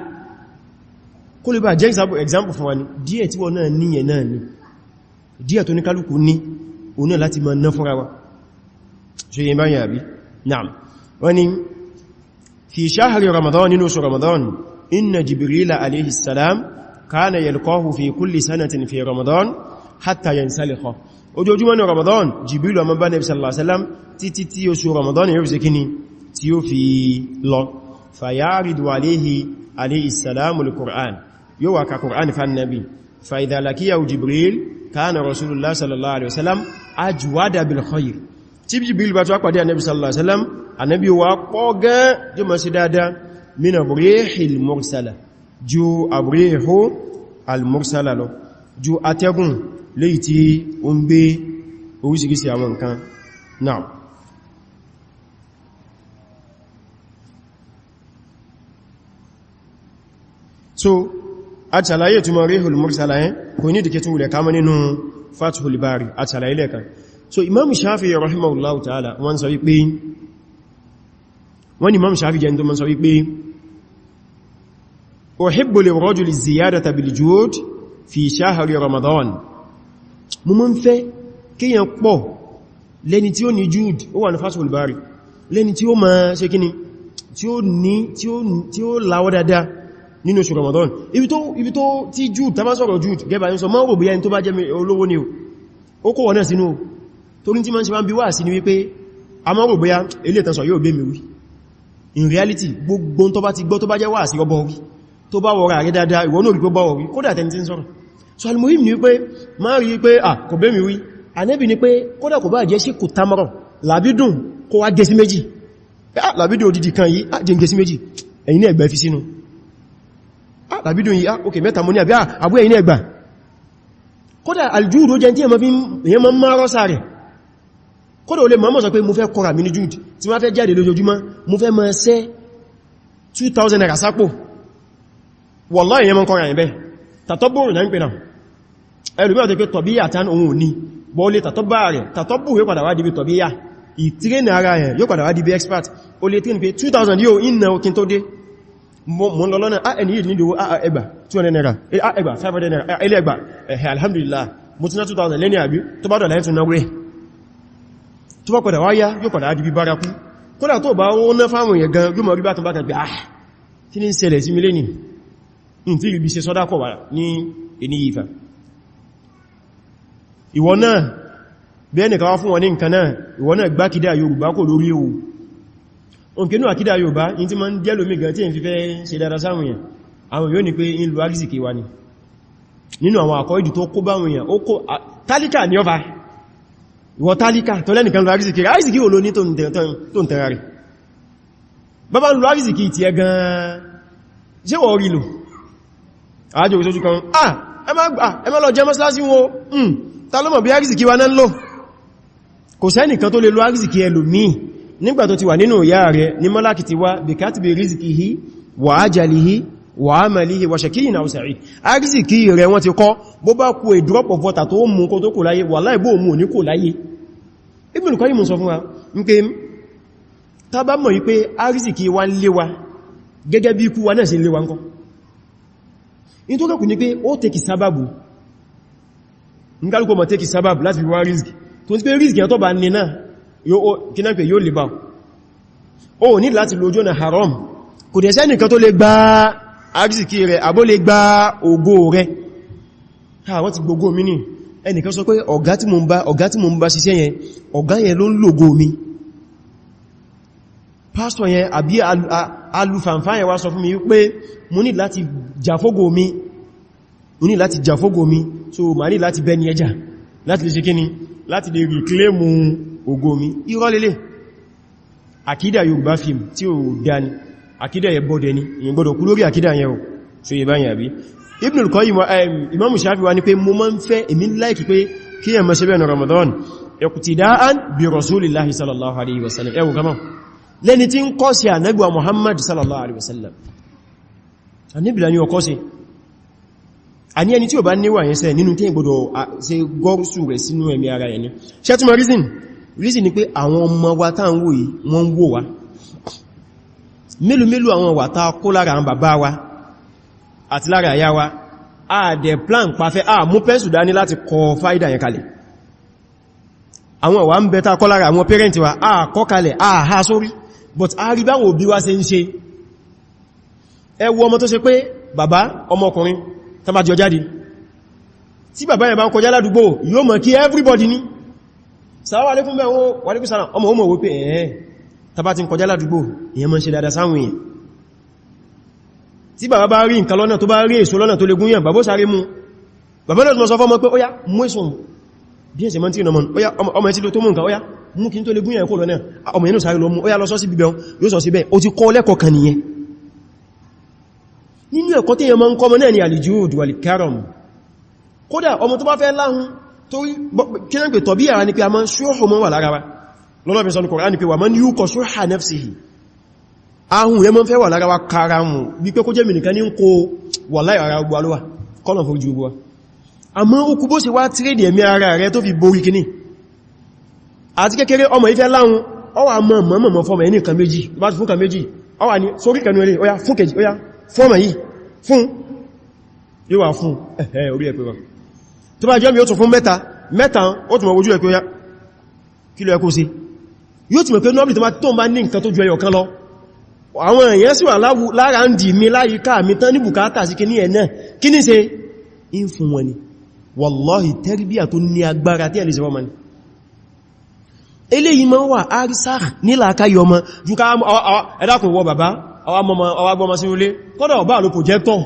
Speaker 1: kó lè bá jẹ́ example fún wa ní díẹ̀ tí wọ́n náà níyẹn náà ni díẹ̀ tó ní kálukú ní òun náà láti máa ná fúnra wa. Ṣe yẹn báyìí àbí? Naam. Wọ́n ni fi shahri Ramadan, nínú oṣù Ramadan, inna Jibrila alayhi salam kana yalqahu fi kulli sanatin fi Ramadan hatta yansalikha. Ojoojúmọ́ ní Ramadan, Jibril ó máa bá Nabi sallallahu alaihi wasallam títí tí oṣù Ramadan yóò fi ṣe kíni tí ó fi lọ. Fayaridu alayhi alayhi salam al-Qur'an, yóò wá ka Qur'an fa Nabi. Fa idha laqiyahu Jibril kana Rasulullah sallallahu alaihi wasallam ajwada bil khayr. Tí Jibril bá tó pàdé Ànábì sallallahu alaihi wasallam, Ànábì wá pọ̀ gan jù mọ́ sí dáadáa, min abrihil mursala, ju abrihu al-mursala lọ, ju atẹ́gùn léyìí tí ó ń gbé oríṣiríṣi àwọn nǹkan. Now so a ṣàlàyé túnmọ̀ rihul mursala yẹn, kò ní dìkẹ́ tún wulẹ̀ kama nínú Fathul Bari, a ṣàlàyé lẹ́ẹ̀kan. So Imam Shafi'i rahimahullahu ta'ala wọ́n sọ wípé, wọ́n ni Imam Shafi'i jẹ́ tó mọ́ sọ wípé uhibbu lirrajuli ziyadata bil jud fi shahri Ramadan. Mo mọ́ ń fẹ́ kíyàn pọ̀ lẹ́ni tí ó ní jud, ó wà ní Fathul Bari, lẹ́ni tí ó máa ṣe kíni, tí ó ní tí ó láwọ́ dáadáa nínú oṣù Ramadan. Ibi tó tí jud, tá bá sọ̀rọ̀ jud gẹ́bà ní sọ mọ́ rò bóyá ẹni tó bá jẹ́ olówó ni ó kó wọ́n náà sínú, torí tí ma ń ṣe máa ń bí wà sí ni wípé a mọ́ rò bóyá ilé ìtànsọ̀ yóò bẹ́ mi wí. In reality, gbogbo tó bá ti gbọ́ tó bá jẹ́ wà sí ọbọ̀ wí, tó bá wọ́ra rẹ̀ dáadáa, ìwọ náà rí pé bá wọ̀ wí, kódà tẹni tí ń sọ̀rọ̀. So almuhim ni wípé má rí pé à kò bẹ́ mi wí. Ànábì ni pé kódà kò bá jẹ́ sí kò tamọ́rọ̀ làbídùn kó wá gé sí méjì, làbídùn odidi kan yìí á jẹ́ gé sí méjì, ẹ̀yin ní ẹgbẹ́ fi sínú, làbídùn yìí ok mẹ́ta mú ní àbí àbú ẹ̀yin ní ẹgbà. Kódà aljúùdó jẹ́ tí èyàn máa ń máa rọ́sà rẹ̀. Kódà ó lè mọ́ sọ pé mo fẹ́ kọ́ra mi ní júùd, tí wọ́n fẹ́ jáde lójoojúmọ́ mo fẹ́ máa ṣẹ́ 2000 naira sápò, wallahi èyàn máa kọ́ra yẹn bẹ́ tàtọ́bùrù náà ń pè náà. Ẹlùmí ọ̀tẹ́ pé tọ̀bíyà tán òun ò ní bọ́ lè tàtọ́bà rẹ̀, tàtọ́bù yóò padà wá di bí tọ̀bíyà, ìtírẹ́nì ara yẹn yóò padà wá di bí expert. Ó lè tírẹ́nì pé 2000 yóò ìnà òkín tó dé, mọ́ lọ lọ́nà ẹni yìí nílò ẹgbà 200 naira, ẹgbà 500 naira, ilé ẹgbà, ẹ̀hẹ̀ alhamdulillah mo ti ná 2000 lẹ́ni àbí tó bá dọ̀lá ẹ̀tún náà rẹ̀ tó bá padà wáyá yóò padà di bí bárakú. Kódà tó bá ó ná fáwọn èèyàn gan yóò mọ̀ rí bá tún bá kan pé ah kí ní ń ṣẹlẹ̀ sí mi lẹ́ni in tí ibi ṣe sọ́dákọ̀ wà ní ẹni ìfà. Ìwọ náà bí ẹnìkan wá fún wọn ní nǹkan náà, ìwọ náà gbákídà Yorùbá kò lórí o. Òǹkínú àkídà Yorùbá in tí ma ń jẹ́ lómi gan tí ń fi fẹ́ ṣe dára sáwọn èèyàn, àwọn yóò ní pé in lo arísìkí wa ni. Nínú àwọn àkọ́ ìdù tó kó báwọn èèyàn, ó kó tálíkà ní ọfà. Ìwọ tálíkà tó lẹ́nìkan lo arísìkí rẹ̀, arísìkí ò ló ní tó ń tẹ̀ra rẹ̀. Bàbá ń lo arísìkí ti ẹ gan, ṣé wọ́n rí lò? Àájò òṣojú kan, ah ẹ má lọ jẹ mọ́sálásí wọn, ta ló mọ̀ bí arísìkí wa náà ń lò? Kò sẹ́nìkan tó lè lo arísìkí ẹlòmíì nígbà tó ti wà nínú ìyá rẹ̀ ní mọ́láàkì ti wá bí kátìbì rízìkìhí wà ájàlìhí wà ámàlìhí wà ṣẹ̀kíyìn náà sàrí. Arízìkí rẹ̀ wọ́n ti kọ́, bó bá kú a drop of water tó mú kó tó kò láyé, wallahi bó mú ní kò láyé. Ibn Qayyim sọ fún wa ń pé tá bá mọ̀ wípé arízìkí wa ń lé wa gẹ́gẹ́ bí ikú wa náà ṣe ń lé wa ńkọ́. In tó kẹ́kù ní pé ó tẹ́kì sábàbù, ń kálùkù mọ̀ tẹ́kì sábàbù láti fi wá rízìkì, tó ti pé rízìkì yẹn tó bá ní náà yóò lè bá o ní láti lójú ọ̀nà haram. Kò dẹ̀ sẹ́nìkan tó lè gba arísìkí rẹ̀ àbó lè gba ògo rẹ̀. Wọ́n ti gbogbo mi ní ẹnìkan sọ pé ọ̀gá tí mo ń bá ṣiṣẹ́ yẹn, ọ̀gá yẹn ló ń lògo mi. Pásítọ̀ yẹn àbí alùfàǹfà yẹn wá sọ fún mi wípé mo ní láti jàfógò mi, mo ní láti jàfógò mi, so ma ní láti bẹ́ni ẹjà láti lè ṣe kíni, láti lè reclaim ògo mi. Irọ́ lélẹ̀, àkídà Yorùbá film tí ó dá ní àkídà yẹ bọ́dẹ ní, ìyẹn gbọ́dọ̀ kú lórí àkídà yẹn o. So yẹ báyìí àbí Ibn al-Qayyim, Imam Shafi wá ní pé mo máa ń fẹ́, èmi láìkì pé kí ẹ máa ṣe bẹ́ẹ̀ ní Ramadan iqtida'an bi Rasulillahi sallallahu alaihi wasallam. Ẹwù kama lẹ́ni tí ń kọ́ sí Ànábì wa Muhammad sallallahu alaihi wasallam, Ànábì la ní ọkọ́ sí. Àní ẹni tí ó bá níwà yẹn sẹ́ nínú tí ìgbọ́dọ̀ ṣe gọ́rùsù rẹ̀ sínú ẹ̀mí ara ẹni. Ṣé túnmọ̀ reason? Reason ni pé àwọn ọmọ wa tá ń wò yìí, wọ́n ń wò wá. Mélòó mélòó àwọn wà tá kó lára àwọn bàbá wa àti lára àyá wa, a dẹ̀ plan pàfẹ́, a mú pẹ́nsù dání láti kọ fáìdà yẹn kalẹ̀. Àwọn wà ń bẹ tá kọ́ lára àwọn parent wa, a kọ́ kalẹ̀, a ha sórí, but a rí báwọn òbí wa ṣe ń ṣe. Ẹ wo ọmọ tó ṣe pé bàbá ọmọkùnrin tán bá jọ jáde, tí bàbá yẹn bá ń kọjá ládùúgbò yóò mọ̀ kí everybody ní salamu alaikum bẹ́ẹ̀ wọ́n wa alaikum salam, ọmọ ọmọ wípé ẹ̀ẹ́ tàbá ti ń kọjá ládùúgbò èyàn máa ń ṣe dáadáa sáwọn èèyàn. Tí bàbá bá rí nǹkan lọ́nà, tó bá rí èso lọ́nà tó lè gúnyàn, bàbá ó sáré mú. Bàbá náà tó sọ fọ́mọ pé ó yá mú èso, bí ẹ̀sẹ̀ mọ́ tí ìnàmọ́, ó yá ọmọ ẹ̀tí tó mú nǹkan, ó yá mú kí n tó lè gúnyàn kó lọ́nà, ọmọ yẹn sáré lọ mú, ó yá lọ sọ sí bíbẹ̀, yóò sọ síbẹ̀. Ó ti kọ́ lẹ́kọ̀ọ́ kan nìyẹn. Nínú ẹ̀kọ́ tí èèyàn máa ń kọ́ ọmọ náà ni al-jud wal-karam. Kódà ọmọ tó bá fẹ́ láhun, torí kí náà pè tọ̀bí ara ní pé a máa ń ṣóhùn mọ́ wà lára wa. Lọ́lọ́bí sọ ní Kùránì pé wa man yuqa shuhha nafsihi, ahun rẹ̀ mọ́ fẹ́ wà lára wa karamu bí pé kó jẹ́ mìnìkan ní ń kó wallahi ara gbogbo alówà kọ́nà fún ju gbogbo. Àmọ́ ó kú bó ṣe wá tírèdì ẹ̀mí ara rẹ̀ tó fi borí kíní. Àti kékeré ọmọ ìfẹ́ láhun, ọwà mọ́ mọ́ mọ́ fọ́mọ̀ ẹni kan méjì, bá ti fún kan méjì, ọwà ní sórí kanú eré, óyá fún kejì, óyá fọ́mọ̀ yìí, fún, yóò wà fún, ẹ̀ẹ́ orí ẹ̀pẹ̀ wọn. Tó bá jẹ́ mi ó tún fún mẹ́ta, mẹ́ta ó tún mọ̀ ojú ẹ̀pẹ̀ óyá, kí ló ẹ kó sí? Yóò ti mọ̀ pé nọ́bìlì tó bá ní nǹkan tó ju ẹyọ kan lọ. Àwọn èèyàn sì wà lára ń dì mí láyìíká mi tán ní bùkátà sí kí ní ẹ̀ náà, kí ní ṣe? In fún wọn ni. Wallahi tẹ́rbíà tó ní agbára tí ẹ̀ lè ṣe wọ́n ma ní. Eléyìí máa ń wà àrísà nílàákáyọ ọmọ jù ká ẹ̀dàkùn wọ bàbá ọwá gbọmọ sí ilé kọ́dọ̀ ọba ló projector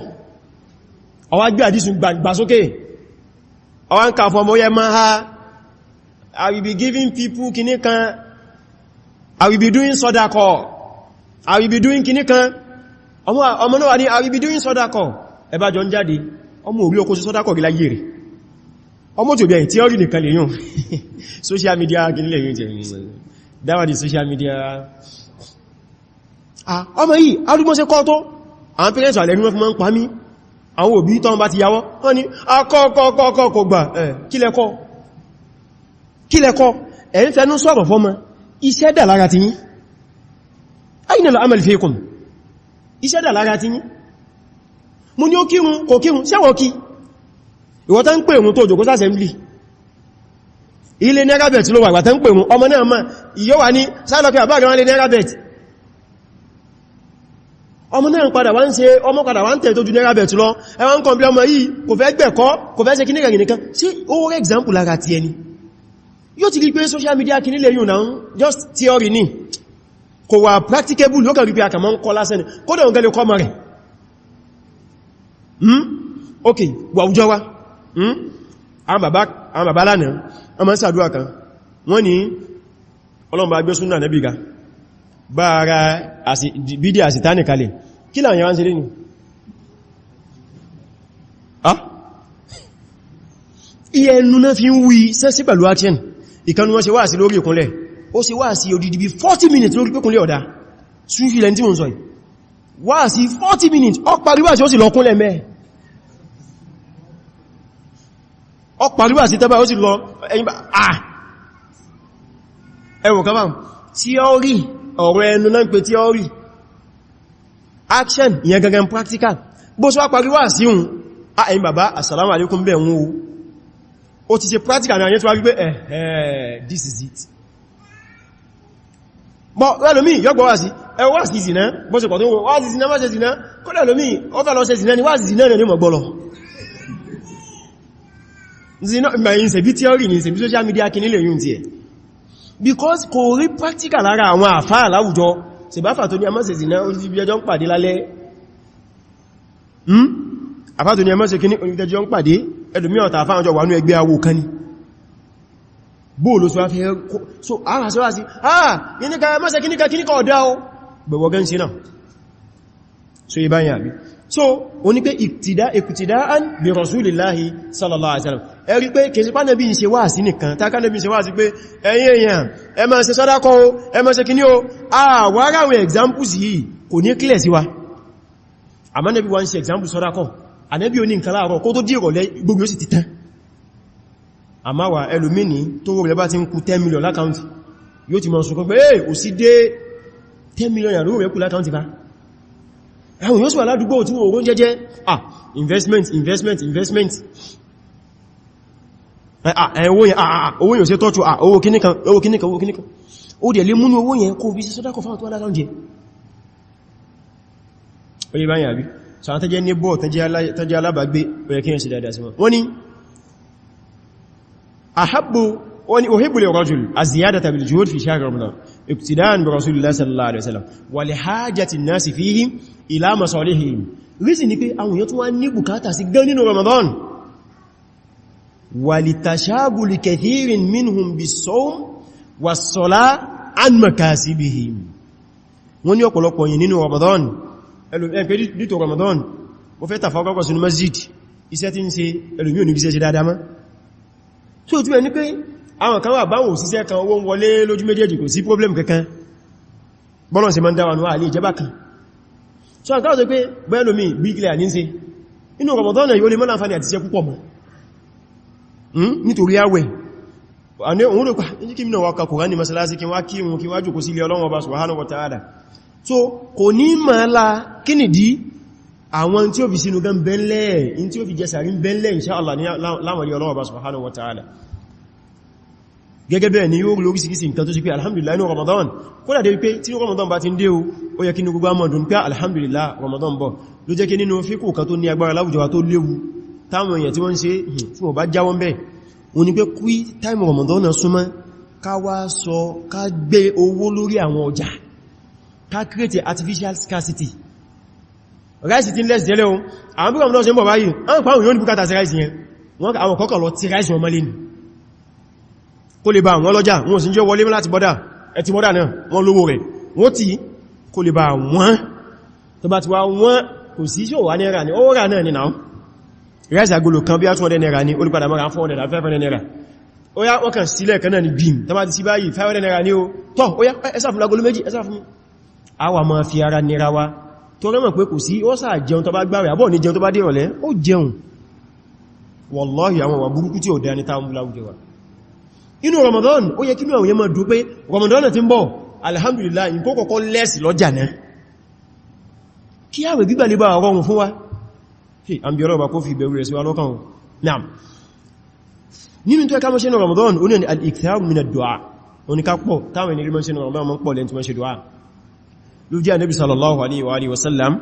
Speaker 1: ọwá gbé àdísùn gbà sókè ọwá ń kà fún ọmọ yẹ máa ha. I will be giving people kìní kan, I will be doing sọ́dákọ̀, I will be doing kìní kan, ọmọ náà wà ní I will be doing sọ́dákọ̀. Ẹbá jọ ń jáde ọmọ orí okó sí sọ́dákọ̀ rí láyé rẹ̀, ọmọ tí ó bẹ̀rẹ̀ theory nìkan lè yùn, social media kìí lè yùn jẹ́ that one is social media. Ọmọ yìí arúgbọ́n ṣe kọ́ tó àwọn parents àlẹ́rí wọ́n fi máa ń pa mí, àwọn òbí tán bá ti yàwó wọ́n ní akọ́kọ́kọ́ kò gbà, kí lẹ́kọ́ ẹ̀ ń fẹ́nú sọ̀rọ̀ fọ́mọ, iṣẹ́ dà lára ti yín, aina al-amal fikum, iṣẹ́ dà lára ti yín. Mo ní ó kírun kò kírun, ṣẹ́wọ̀ kí ìwọ tán ń pè òun tó jòkó sásẹ̀mblì ilé nerabet ló wà, ìwà tán ń pè òun ọmọ náà máa ìyọ́ wà ní sáàlọ́kẹ́ àbáàrẹ wọn lé nerabet, ọmọ náà padà wá ń ṣe ọmọ padà wá ń tẹ̀ tó ju nerabet lọ, ẹwà ń kọ̀m̀plẹ̀ ọmọ yìí kò fẹ́ gbẹ̀kọ́ kò fẹ́ ṣe kíní kàgìnì kan, sí ó rẹ̀ example lára ti ẹni yóò ti rí pé social media kíní lè yùn náà just theory ni, kò wà practicable, ló kàn rí pé àkàmọ́ ń kọ́ lásán kódà òun gẹ́lẹ̀ kọ́ mọ́ rẹ̀. Ok, wà àwùjọ wa, àwọn bàbá lánàá wọ́n máa ń ṣàdúrà kan, wọ́n ní Ọlọ́run bá gbé súnà Nábì ga, bá ara bídí àsìtánì kalẹ̀, kí láwọn yàwá ń ṣe lé ní iye ẹnu náà fi ń wí sẹ́sí pẹ̀lú action. Ìkanu wọ́n ṣe wá sí lórí ìkúnlẹ̀, ó ṣe wá sí odidi bí 40 minutes lórí pẹ́kúnlẹ̀ ọ̀dá súnfì lẹ́ni tí mo ń sọ yìí, wá sí 40 minutes, ó parí wá sí ó sì lọ kúnlẹ̀ mẹ́, ó parí wá sí tẹ́bà ó sì lọ ẹ̀yìn bá ẹwọ̀n kan bá theory, ọ̀rọ̀ ẹnu náà ń pè theory, action ìyẹn gangan practical. Bó ṣe wá parí wá sí hun, ẹ̀yin bàbá assalamu alaikum bẹ̀ hun o, ó ti ṣe practical ní ayé tó wá wípé ẹ̀ẹ́ this is it. Bọ́ ẹlòmí yọ́gbọ́ wá sí ẹwọ́ wá sí ìsìná, bó ṣe pọ̀ tó wá sí ìsìná, wá sí ìsìná, kódà ẹlòmí ó fẹ́ lọ ṣe ìsìná ni wá sí ìsìná ní mọ̀ gbọ́lọ̀ ìsìná theory ní ìsìnbí social media kí nílẹ̀ yún ti ẹ̀, because kò rí practical lára àwọn àfáà láwùjọ. Ṣèbáfà tó ní a má ṣe ìsìná oníbi ẹjọ́ ń pàdé lálẹ́, àfáà tó ní a má ṣe kíní oníbi ẹjọ́ ń pàdé, ẹlòmí ọ̀tà àfáà ọjọ́ wà ní ẹgbẹ́ awo kan ni bóòlù sọ fẹ́ so ara sọ wá sí ah kíníkà má ṣe kíníkà kíníkà ọ̀dá o gbẹ̀wọ̀ gẹ́ ń ṣe náà, so ibáyìn àbí. So o ní pé ìktìdáàn bí Rasulillahi sallallahu alaihi wasallam, ẹ rí pé kèsí pá nẹ́bí ń ṣe wá sí nìkan, táká nẹ́bí ń ṣe wá sí pé ẹ̀yin èèyàn ẹ máa ṣe sàdákà o, ẹ máa ṣe kíní o, àwárá àwọn examples yìí kò ní clear sí wa. Àmọ́ nẹ́bí wá ń ṣe example sàdákà, ànẹ́bí oní nǹkan láàárọ̀ kó tó dí ìrọ̀lẹ́ gbogbo ó sì ti tán. Àmáwà ẹlòmíní tó rẹ̀ bá ti ń kú 10 million lákàúntì yóò ti mọ̀ sùn pé ẹ̀ ò sí dé 10 million yàrá rẹ̀ kú lákàúntì bá, àwọn yóò sì wà ládùúgbò tí wọ́n jẹ́jẹ́, ah investment investment investment, owó yóò ṣe tọ́jú, owó kíníkan owó kíníkan owó kíníkan, ó dẹ̀ lè múnú owó yẹn kó bí sí sọ́dákọ̀ fáwọn tó wà lákàúntì. Oye báyìí àbí, so àwọn tẹ́jẹ́ níbọ̀ tẹ́jẹ́ alábàgbé ó yẹ kí yẹn ṣe dáadáa sí wọn. Wọ́n ní ahabbu, wọ́n ní uhibbu lirrajul az-ziyadata bil juhud fi shahr Ramadan iqtida'an bi rasulillahi sallallahu alaihi wasallam wa li hajati an-nasi fihi ila masalihihim. Reason ni pé àwọn èèyàn tún wá ní bùkátà sí gan nínú Ramadan, wa li tashaghuli kathirin minhum bis-sawm was-salah an makasibihim. Wọ́n ní ọ̀pọ̀lọpọ̀ yìí nínú Ramadan, ẹlòmí dítò Ramadan mo fẹ́ tàfàkọ́kọ́ sínú masjid, iṣẹ́ tí ń ṣe ẹlòmí ò ní iṣẹ́ ṣe dáadáa mọ́. So tí wọ́n ní pé Àwọn kan wà báwọn òṣìṣẹ́ kan, owó ń wọlé lójú méjèèjì, kò sí problem kankan. Bọ́lọ̀ sí ma ń dáwà ní àlè ìjẹba kan. So àkáwọ̀ tó pé bẹ́ẹ̀lómi bíkílẹ̀ ní ṣe inú Ramadan yóò lè mọ́ láǹfààní àti ṣe púpọ̀ mọ́ nítorí àwẹ̀. Àní òun rò pà ní kí mìíràn wá ka Kùránì mọ́sálásí, kí wá kí wọn, kí wá jòkó sí ilé Ọlọ́run Ọba subhanahu wa ta'ala. So kò ní máa la kí nìdí àwọn tí ó fi sínú gan bẹ́ńlẹ̀, in tí ó fi jẹsàrí bẹ́ńlẹ̀, insha Allah, ní láwọn ilé Ọlọ́run Ọba subhanahu wa ta'ala. Gẹ́gẹ́ bẹ́ẹ̀ ni yóò rí orísìírísìí nǹkan tó ṣe pé alhamdulillah inú Ramadan. Kódà dé wípé tí Ramadan bá ti ń dé o, ó yẹ kí ní gbogbo àmọ̀dún pé alhamdulillah, Ramadan bọ̀. Ló jẹ́ kí nínú fíkù kan tó ní agbára láwùjọ wa tó léwu táwọn èèyàn tí wọ́n ń ṣe, tí wọ́n bá jáwọ́ ń bẹ̀, wọ́n ní pé kí time Ramadan náà súnmọ́, ká wá sọ ká gbé owó lórí àwọn ọjà, ká create artificial scarcity. Rice ti ń less jẹ́lẹ̀ o. Àwọn bí Ramadan ṣe ń bọ̀ báyìí, àwọn pàwọn yóò ní bùkátà sí rice yẹn, wọ́n àwọn kọ́kọ̀ lọ tí rice wọn mọ́lé ni, kó lè bá àwọn lọ́jà wọn sì jẹ́ wọlé láti bọ́dà ẹti bọ́dà náà, wọ́n lówó rẹ̀, wọ́n tí kó lè bá wọ́n. Tó bá ti wá wọ́n, kò sí ṣò wà náírà ní ó rà náà ní náà. Rice agolo kan bí á 200 naira ní olùpadà mọ́ra 400, 500 naira. Ó yá, wọ́n kàn sílẹ̀ kan náà ní bím tó bá ti sí báyìí, 500 naira ní ó tọ́. Ó yá, ẹ sá fún agolo méjì, ẹ sá fún mi. A wà máa fi ara nira wa tó rẹ́mọ̀ pé kò sí ó sáà jẹun tó bá gbáwẹ̀ àbọ̀ ní jẹun tó bá dé ìrọ̀lẹ́, ó jẹun. Wallahi, àwọn wà burúkú tí ó dá ní táwọn láwùjọ wa. Inú Ramadan, ó yẹ kí ní àwọn yẹn máa dùn pé Ramadan náà ti ń bọ̀, alhamdulillah, nǹkan kọ́kọ́ lẹ́sì lọ́jà náà, kí àwẹ̀ gbígbà lè bá rọrùn fún wa. Àbí ọlọ́ọ̀bá kó fi ìbẹ̀rù rẹ̀ sí wa lọ́kàn. Naam, nínú tó ẹka mọ́ ṣe ní Ramadan, ó ní al-ikthar min ad-du'a. Ó ní ká pọ̀ táwọn ènìyàn mọ́ ṣe ní Ramadan, mọ́ pọ̀ lẹ́ntí mọ́ ṣe du'a. Ló jẹ́ Ànábì sallallahu alaihi wa alihi wasallam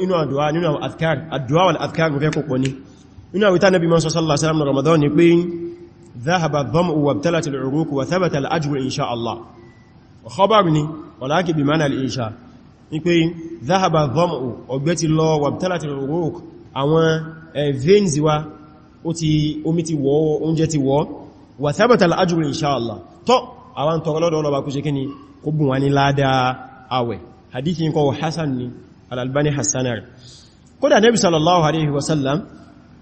Speaker 1: inú àdúwà, nínú àwọn adhkar, àdúwà wal adhkar mú fẹ́ kò ní inú àwọn ìtànàbí mọ́ sallallahu alaihi wasallam ní Ramadan ni pé ذهب الظمأ وابتلت العروق وثبت الأجر إن شاء الله. خبر ni ولكن بمعنى الإنشاء، ní pé ذهب الظمأ, ọgbẹ́ ti lọ, وابتلت العروق, àwọn veins wa ó ti omi ti wọ́, oúnjẹ ti wọ́, وثبت الأجر إن شاء الله. Tọ́ àwọn tọrọ lọ́dọ̀ ọlọ́ba kó ṣe kí ni, kó bùn wá ní ládàá àwẹ̀. Hadithi kọ́ hasan ni, Al-Albani hasanar. Kódà Nabi sallallahu alaihi wasallam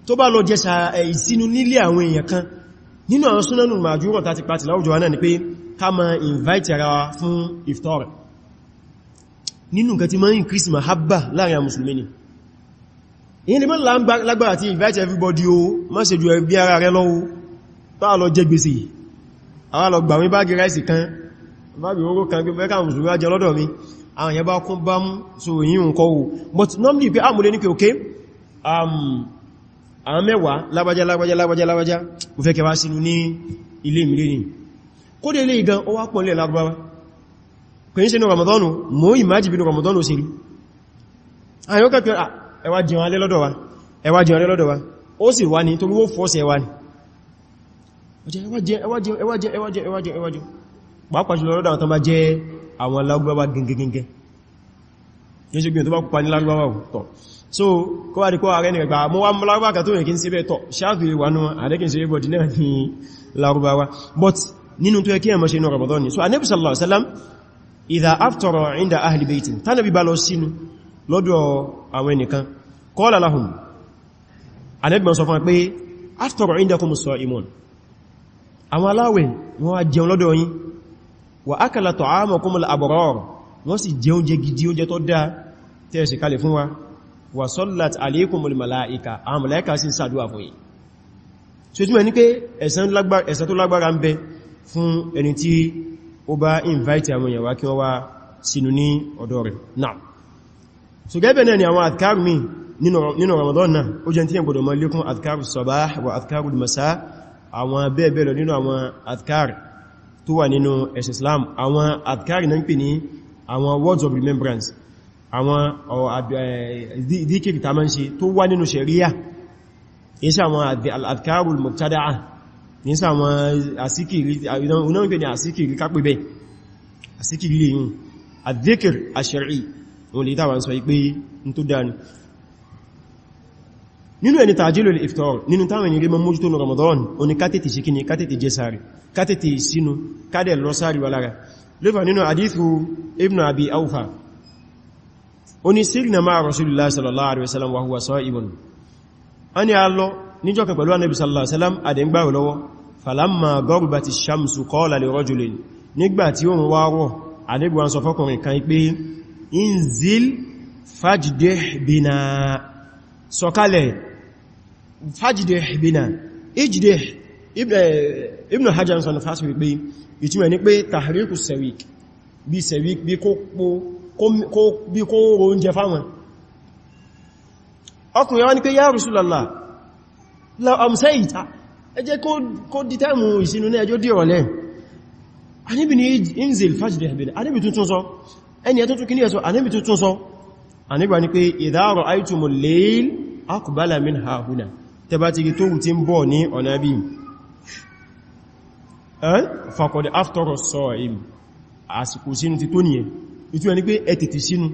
Speaker 1: tó bá lọ jẹ́ ìsínú nílé àwọn èèyàn kan, nínú àwọn súnánù màjúrọ̀ tàti pàtì láwùjọ wa náà ni pé ká ma invite ara wa fún iftar. Nínú nǹkan tí ma ń increase mahabba láàrin àwọn mùsùlùmí ni. Èyí ni mọ́ lágbára tí invite everybody o, má ṣe ju ẹbí ara rẹ lọ́wọ́ tó lọ jẹ gbèsè. Àwọn lọ gbà mí báàgì rice kan, báàgì oró kan, pé fẹ́kà mùsùlùmí wá jẹ lọ́dọ̀ mi, àwọn èèyàn bá kún bá mú. So èyí ń kọ́ o. But normally pé àmúlé ní pé okay, àwọn 10, lágbájá, lágbájá, lágbájá, lágbájá, mo fẹ́ kẹ́ wá sínú ní ilé mi lé ní kódé ilé ìgan. Ó wá pọ̀ nílẹ̀ lágbára kò ní ṣe ní Ramadan. Mo ìmájì bí ní Ramadan ó sì rí àyọ́ kẹ́kẹ́, ẹ wá jẹun alẹ́ lọ́dọ̀ wa, ẹ wá jẹun alẹ́ lọ́dọ̀ wa. Ó sì wá ní torí ó fọ́sẹ̀ ẹwà ní ẹ wá jẹ, ẹ wá jẹ, ẹ wá jẹ, ẹ wá jẹ, ẹ wá jẹ, ẹ wá jẹ. Pàápàá jùlọ lọ́dọ̀ àwọn tó bá jẹ́ àwọn lágbàwà gẹ́gẹ́gẹ́gẹ́ ní ṣe gbìyànjú tó bá kópa ní lágbàwà tọ̀. So kó wá di kó ààrẹ nìgbà mọ́ wá mọ́ lágbàwà tó yẹ kí n sí bẹ́ tọ̀ ṣáàtù ìwà náà àdẹ́kìn sí everybody náà ní lárúbáwá. But nínú tó yẹ kí ẹmọ́ ṣe inú Ramadan ni. So Ànábì sallallahu alaihi wasallam, idha aftara inda ahli baitin, tánàbí bá lọ sínú lọ́dọ̀ àwọn ẹnìkan, qala lahum, Ànábì máa sọ fún pé aftara indakum as-sa'imun, àwọn aláwẹ̀ wọ́n wá jẹun lọ́dọ̀ yín, wa akala ta'amakum al-abrar, wọ́n sì jẹ oúnjẹ gidi, oúnjẹ tó dáa tẹ́ẹ̀sì kalẹ̀ fún wa, wa sallat alaykumul malaika, àwọn màláíkà sì ń ṣàdúwà fún yín. So túnmọ̀ ní pé ẹ̀san tó lágbára ń bẹ fún ẹni tí ó bá invite àwọn èèyàn wá kí wọ́n wá sínú ní ọ̀dọ̀ rẹ̀ náà. So gẹ́gẹ́ náà ni àwọn adhkar mi nínú Ramadan náà, ó jẹ́ tí yẹn gbọdọ̀ máa lékún, adhkar sabah wa adhkar masa, àwọn bẹ́ẹ̀ bẹ́ẹ̀ lọ nínú àwọn adhkar tó wà nínú ẹ̀sìn Islam. Àwọn adhkar náà ń pè ní àwọn words of remembrance, àwọn dhikr tá máa ń ṣe tó wà nínú sharia, yìí sí àwọn al-adhkarul mubtada'a, ní sí àwọn àsíkìrí onáà ń pè ní àsíkìrí kápẹ́ bẹ́ àsíkìrí lè yìí. Adh-dhikr ash-shar'i wọn lè tàbí sọ pé n tó dáni nínú ẹni ta'jilul iftar. Nínú táwọn ènìyàn mọ́ mójútó ní Ramadan oní kátètè ṣe kíni, kátètè jẹ sàárì, kátètè sínú, kádẹ̀ lọ sàárì wà lára lófà. Nínú hadithu Ibn Abi Awfa, ó ní sirna ma'a Rasulillah sallallahu alaihi wasallam wa huwa sa'imun, a ní a lọ níjọ́ kan pẹ̀lú Ànábì sallallahu alaihi wasallam, adẹ̀ ń gbààwẹ̀ lọ́wọ́. Falamma gharabati shamsu qala li rajulin, nígbà tí òun wá rọ̀, Ànábì wá sọ fọ́kùnrin kan pé inzil fajdih bina, sọ̀kalẹ̀, fajdih bina, ijdih. Ibn Hajar sọ fásitì wípé ìtumọ̀ ní pé tahriku sawik, bí sawik bí kó rò oúnjẹ fáwọn. Ọkùnrin wá ní pé ya Rasulullah, la amsayta, ẹ jẹ́ kó di táìmù ìsinú ní ẹjọ́ dìrọ̀lẹ́. Ànábì ní inzil fajdih bina, Ànábì tuntun sọ, ẹni ẹ tuntun kí ní ẹ̀sọ́, Ànábì tuntun sọ. Ànábì wá ní pé idha ra'aytumul layl aqbala min hahuna, tẹba ti rí tóhù tí ń bọ̀ ní ọ̀nà bí faqad aftara as-sa'im, àsìkò sínú ti tó nìyẹn. Ìtú ẹni pé ẹ tètè sínú.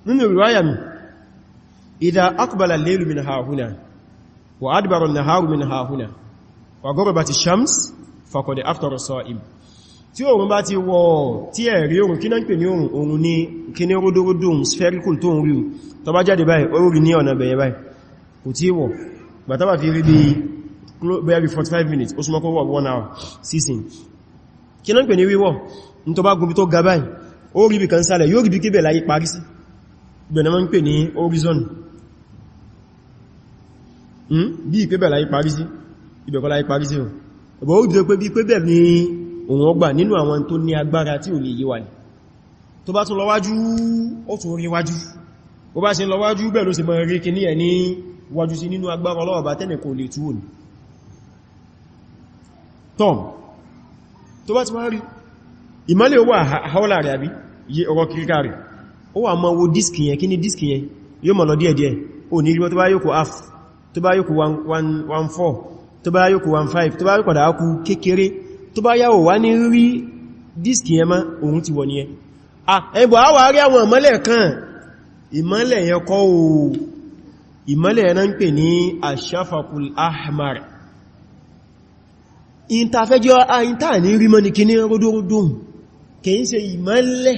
Speaker 1: Nínú riwaya mi, idha aqbala al-laylu min hahuna wa adbara an-naharu min hahuna wa gharabat ash-shams faqad aftara as-sa'im. Tí òòrùn bá ti wọ̀, tí ẹ̀rí òòrùn, kí náà ń pè ní òòrùn? Òòrùn ní kí ní ródóródó spherical tó ń rí, tó bá jáde báyìí, ó rí ní ọ̀nà bẹ̀yẹ báyìí, kò tí wọ̀. Gbàtàbà fi rí bí 45 minutes, ó súnmọ́ kó wọ̀ 1 hour sísìn. Kí náà ń pè ní wíwọ̀? Ní tó bá gùn bí tó ga báyìí, ó rí bí kan sálẹ̀, yóò rí bí kébẹ̀ láyé parí sí. Gbẹ̀nà máa ń pè ní horizon. Bí ìpébẹ̀ láyé parí sí, ibẹ̀kọ́ láyé parí sí. Ọ̀bọ̀ ó rí bí pé bẹ́ẹ̀ ni òun ọgbà nínú àwọn tó ní agbára tí ò lè yíwa ní. Tó bá tún lọ wájú, ó tún rí wájú. Bó bá ṣe lọ wájú bẹ́ẹ̀ ló sì mọ́ rí kí ní ẹ̀ ní wájú sí nínú agbára Ọlọ́run bá tẹ́nì kò lè tú òní. Tọ́m, tó bá ti wá rí, ìmọ́lẹ̀ ó wà haúlà rẹ̀ àbí ọ̀rọ̀ kíríkà rẹ̀. Ó wà máa wo dískì yẹn, kí ní dískì yẹn, yóò mọ̀ lọ díẹ̀díẹ̀. Ó ní rí tó bá yóò kó half, tó bá yóò kó 1.4, tó bá yóò kó 1.5, tó bá yóò padà kú kékeré, tó bá yáwó wá ní rí dískì yẹn má, òun ti wọ̀ ní ẹ. Ẹgbọ̀ a wà rí àwọn ìmọ́lẹ̀ kan, ìmọ́lẹ̀ yẹn kọ́ o, ìmọ́lẹ̀ yẹn náà ń pè ní ashafaqul ahmar. Ìntàfẹ́jọ́ àìntà ní rí mọ́ ní kí ní ródóródó, kìí ṣe ìmọ́lẹ̀.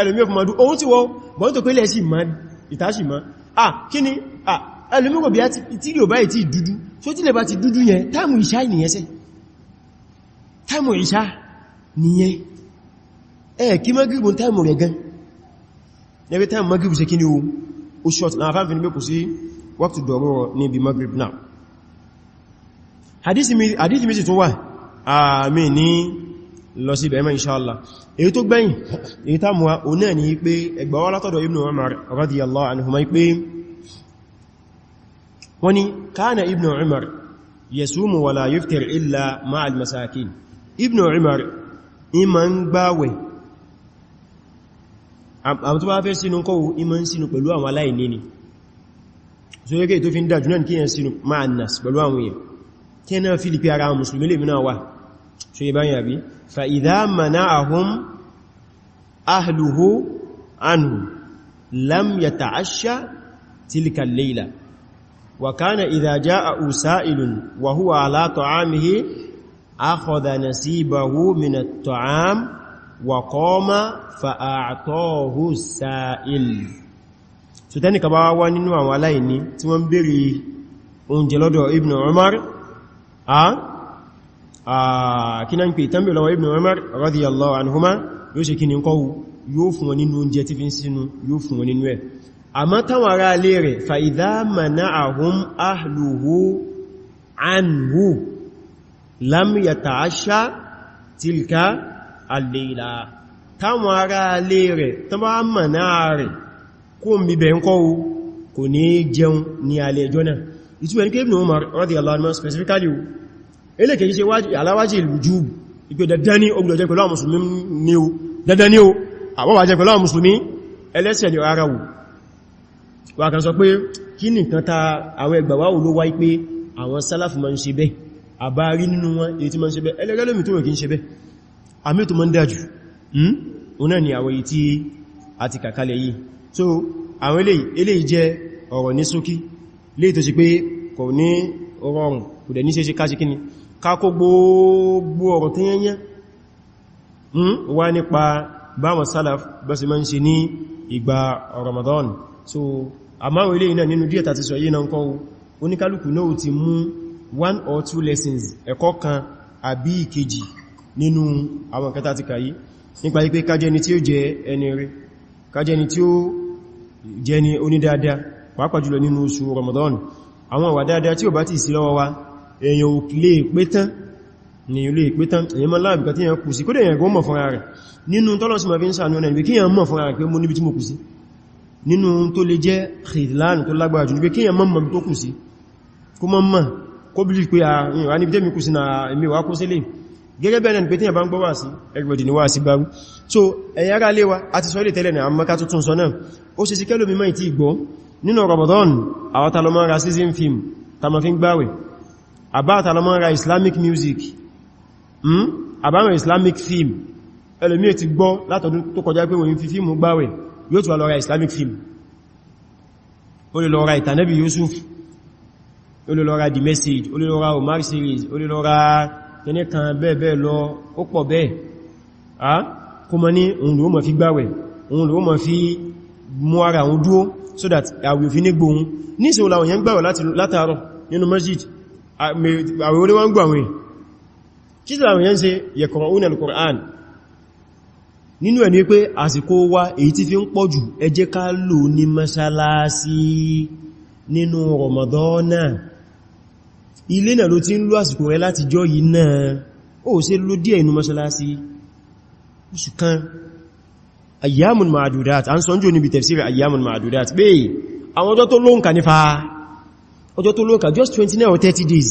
Speaker 1: Ẹlòmí ọkùnmọ̀dú, òun ti wọ́, bọ́n tó pẹ́lẹ̀ sí ìtàṣì mọ́. Kí ni? Ẹlòmí kò bí á tí rí ò báyìí tí dúdú, so tí lè bá ti dúdú yẹn, táìmù ìṣá nìyẹn sẹ́. Táìmù ìṣá nìyẹn. Ẹ kí magribu táìmù rẹ̀ gan. Nẹ́bí táìmù magribu ṣe kí ni o short, náà fáfin ní pé kò sí waqtu darura níbi magrib náà. Hadisi mi sì tún wà, àmì ní lọ sí bẹ̀rẹ̀ inshallah. Èyí tó gbẹ̀yìn, èyí tá mú wa, o náà ni pé ẹgbà wá látọ̀dọ̀ Ibn Umar radiyallahu anhuma pé wọ́n ní kana Ibn Umar yasumu wala yuftir illa ma'al masakin. Ibn Umar ìmọ̀ ń gbáwẹ̀, àwọn tó bá fẹ́ sínú kọ́wọ́ ìmọ̀ ń sínú pẹ̀lú àwọn aláìní ni. So yẹ́gẹ́ tó fi ń dájú náà kí yẹn sínú ma'an nas pẹ̀lú àwọn èèyàn, kí náà fi lè pé ara mùsùlùmí lè mìíràn wà. So yẹ báyìí àbí fa idha mana'ahum ahluhu anhu lam yata'asha tilka al-layla wa kana idha ja'ahu sa'ilun wa huwa ala ta'amihi akhadha nasibahu min at-ta'am wa qama fa'a'tahu as-sa'il. So tẹ́nìkan bá wá nínú àwọn aláìní tí wọ́n béèrè oúnjẹ lọ́dọ̀ Ibn Umar, kí náà ń pè tán bèèrè lọ́wọ́ Ibn Umar radiyallahu anhuma, yóò ṣe kí ní kọ́wù, yóò fún wọn nínú oúnjẹ tí fi ń sínú, yóò fún wọn nínú ẹ̀. Àmọ́ táwọn ará ilé rẹ̀ fa idha mana'ahum ahluhu anhu lam yata'asha tilka al-layla. Táwọn ará ilé rẹ̀ tán bá mọ̀ná rẹ̀ kó mi bẹ̀ ń kọ́wù, kò ní jẹun ní alẹ́ ẹjọ́ náà. Ìtumọ̀ ní pé Ibn Umar radiyallahu anhu specifically ilé kìí ṣe aláwájì ìlújúb, ìpé dandan ní ó gbọ́dọ̀ jẹ́ pẹ̀lú àwọn mùsùlùmí ní o, dandan ní o, àwọn wà jẹ́ pẹ̀lú àwọn mùsùlùmí ẹlẹ́sẹ̀ ní ara wù. Wà kan sọ pé kí ní nǹkan ta àwọn ẹgbàwà ló wáyé pé àwọn sálàfù máa ń ṣe bẹ́ẹ̀, àbá rí nínú wọn èyí tí máa ń ṣe bẹ́ẹ̀, ẹlẹ́gẹ́lómi tó rẹ̀ kí ń ṣe bẹ́ẹ̀. Àmì tó máa ń dájú, òun náà ni àwọn èyí tí a ti kàkalẹ̀ yìí. So àwọn eléyìí jẹ́ ọ̀rọ̀ ní ṣókí, léyìí tó ṣe pé kò ní rọrùn, kò dẹ̀ ní ṣe ṣe ká ṣe kíni, ká kó gbogbo ọ̀rọ̀ tí yẹnyẹn wá nípa báwọn sálàf bá ṣe máa ń ṣe ní ìgbà Ramadan. So àmáwọn eléyìí náà nínú díẹ̀ tàti sọ yìí náà kọ́ Oníkálùkù náà ti mú 1 or 2 lessons, ẹ̀kọ́ kan àbí ìkejì nínú àwọn nǹkan tá ti kà yìí, nípa wípé ká jẹ́ ni tí ó jẹ́ ẹni rí, ká jẹ́ ni tí ó jẹ́ ni onídáadáa, pàápàá jùlọ nínú oṣù Ramadan. Àwọn ìwà dáadáa tí ó bá ti sí lọ́wọ́ wa, èèyàn ò lè pé tán, ní ilé ìpé tán, èèyàn máa láàbìkà tí èèyàn kù sí, kódé èèyàn gan mọ̀ fúnra rẹ̀. Nínú tọ́lọ́sí ma fi ń ṣàánú ẹni kí èèyàn mọ̀ fúnra rẹ̀ pé mo níbi tí mo kù sí. Nínú tó lè jẹ́ khidlan tó lágbára jù ní pé kí èèyàn mọ̀ tó kù sí, kó mọ̀ mọ̀ kó bí pé a níbi tẹ́mi kù sí na èmi wá kó sílé. Gẹ́gẹ́ bẹ́ẹ̀ náà ni pé tí èèyàn bá ń gbọ́ wá sí, everybody ni wá sí bá wí. So ẹ̀yin ará ilé wa, a ti sọ ilé tẹ́lẹ̀ náà, àmọ́ ká tuntun sọ náà, ó ṣe sí kẹ́lómi mọ́ ìtí ìgbọ́. Nínú Ramadan, àwọn ta lọ máa ra season film ta ma fi ń gbáwẹ̀, àbá ta lọ máa ra Islamic music, àbáwọn Islamic film. Ẹlòmí ti gbọ́ látọdún tó kọjá pé wọ́n fi fíìmù gbáwẹ̀, yóò tún wá lọ ra Islamic film. Ó lè lọ ra ìtànẹ́bì Yusuf, ó lè lọ ra The Message, ó lè lọ ra Omar series, ó lè lọ ra kíní kan bẹ́ẹ̀ bẹ́ẹ̀ lọ, ó pọ̀ bẹ́ẹ̀. Kó mọ́ ní òun ló mọ̀ fi gbáwẹ̀, òun ló mọ̀ fi mú ara òun dúó, so that àwẹ̀ òfin ní gbóhun. Níṣẹ́ òun làwọn yẹn gbáwẹ̀ látàárọ̀ nínú masjid, àwẹ̀ orí wọ́n gbàwẹ̀. Kí sí làwọn yẹn ṣe? Yaqra'una al-Qur'an. Nínú ẹ̀ ní pé àsìkò wa èyí tí fi ń pọ̀ jù, ẹ jẹ́ ká lò ní mọ́sálásí nínú Ramadana. Ilé náà ló ti ń lò àsìkò rẹ láti jọ yìí náà, ó ṣe lò díẹ̀ inú mọ́sálásí oṣù kan. Ayyamun ma'adudat, a ń sọ jò níbi tafsir ayyamun ma'adudat pé àwọn ọjọ́ tó lóǹkà nífa, ọjọ́ tó lóǹkà just 29 or 30 days.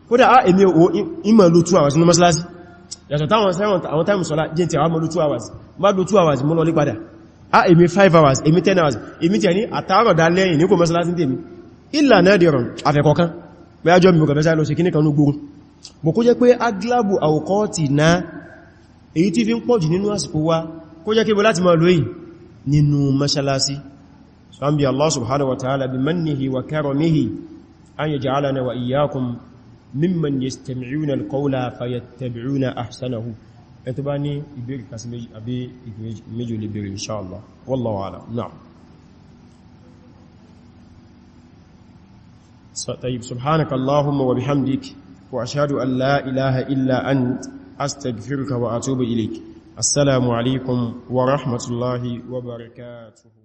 Speaker 1: Kódà èmi ìmọ̀ lò 2 hours nínú mọ́sálásí, yàtọ̀ táwọn àwọn táìmù sọ́lá jẹ́ tí àwọn mọ́ lò 2 hours, má lò 2 hours mọ́ lọ lé padà. Èmi 5 hours, èmi 10 hours, èmi tí a ní àtàrọ̀ dá lẹ́yìn ní kò mọ́sálásí tèmi ìlà náà dìrọ̀n àfẹ́kọ̀ọ́kan pé ajọ́ mi kọ̀fẹ́ sáré lọ sí kíní kan ní gbogbo. Bọ̀ kó jẹ́ pé aglabu àwòkọ́ ti ná èyí tí fi ń pọ̀jù nínú àsìkò wa, kó jẹ́ kébò láti máa lóyìn nínú mọ́sálásí. Sàmbí Allah subhanahu wa ta'ala bi mannihi wa karamihi an yaj'alana wa iyyakum mimman yastami'una al-qawla fayattabi'una ahsanahu. Ẹn tó bá ní ìbéèrè kasi méjì àbí méjì lè béèrè inshallah, wallahu a'lam. Na'am. طيب، سبحانك اللهم وبحمدك، وأشهد أن لا إله إلا أنت، أستغفرك وأتوب إليك. السلام عليكم ورحمة الله وبركاته.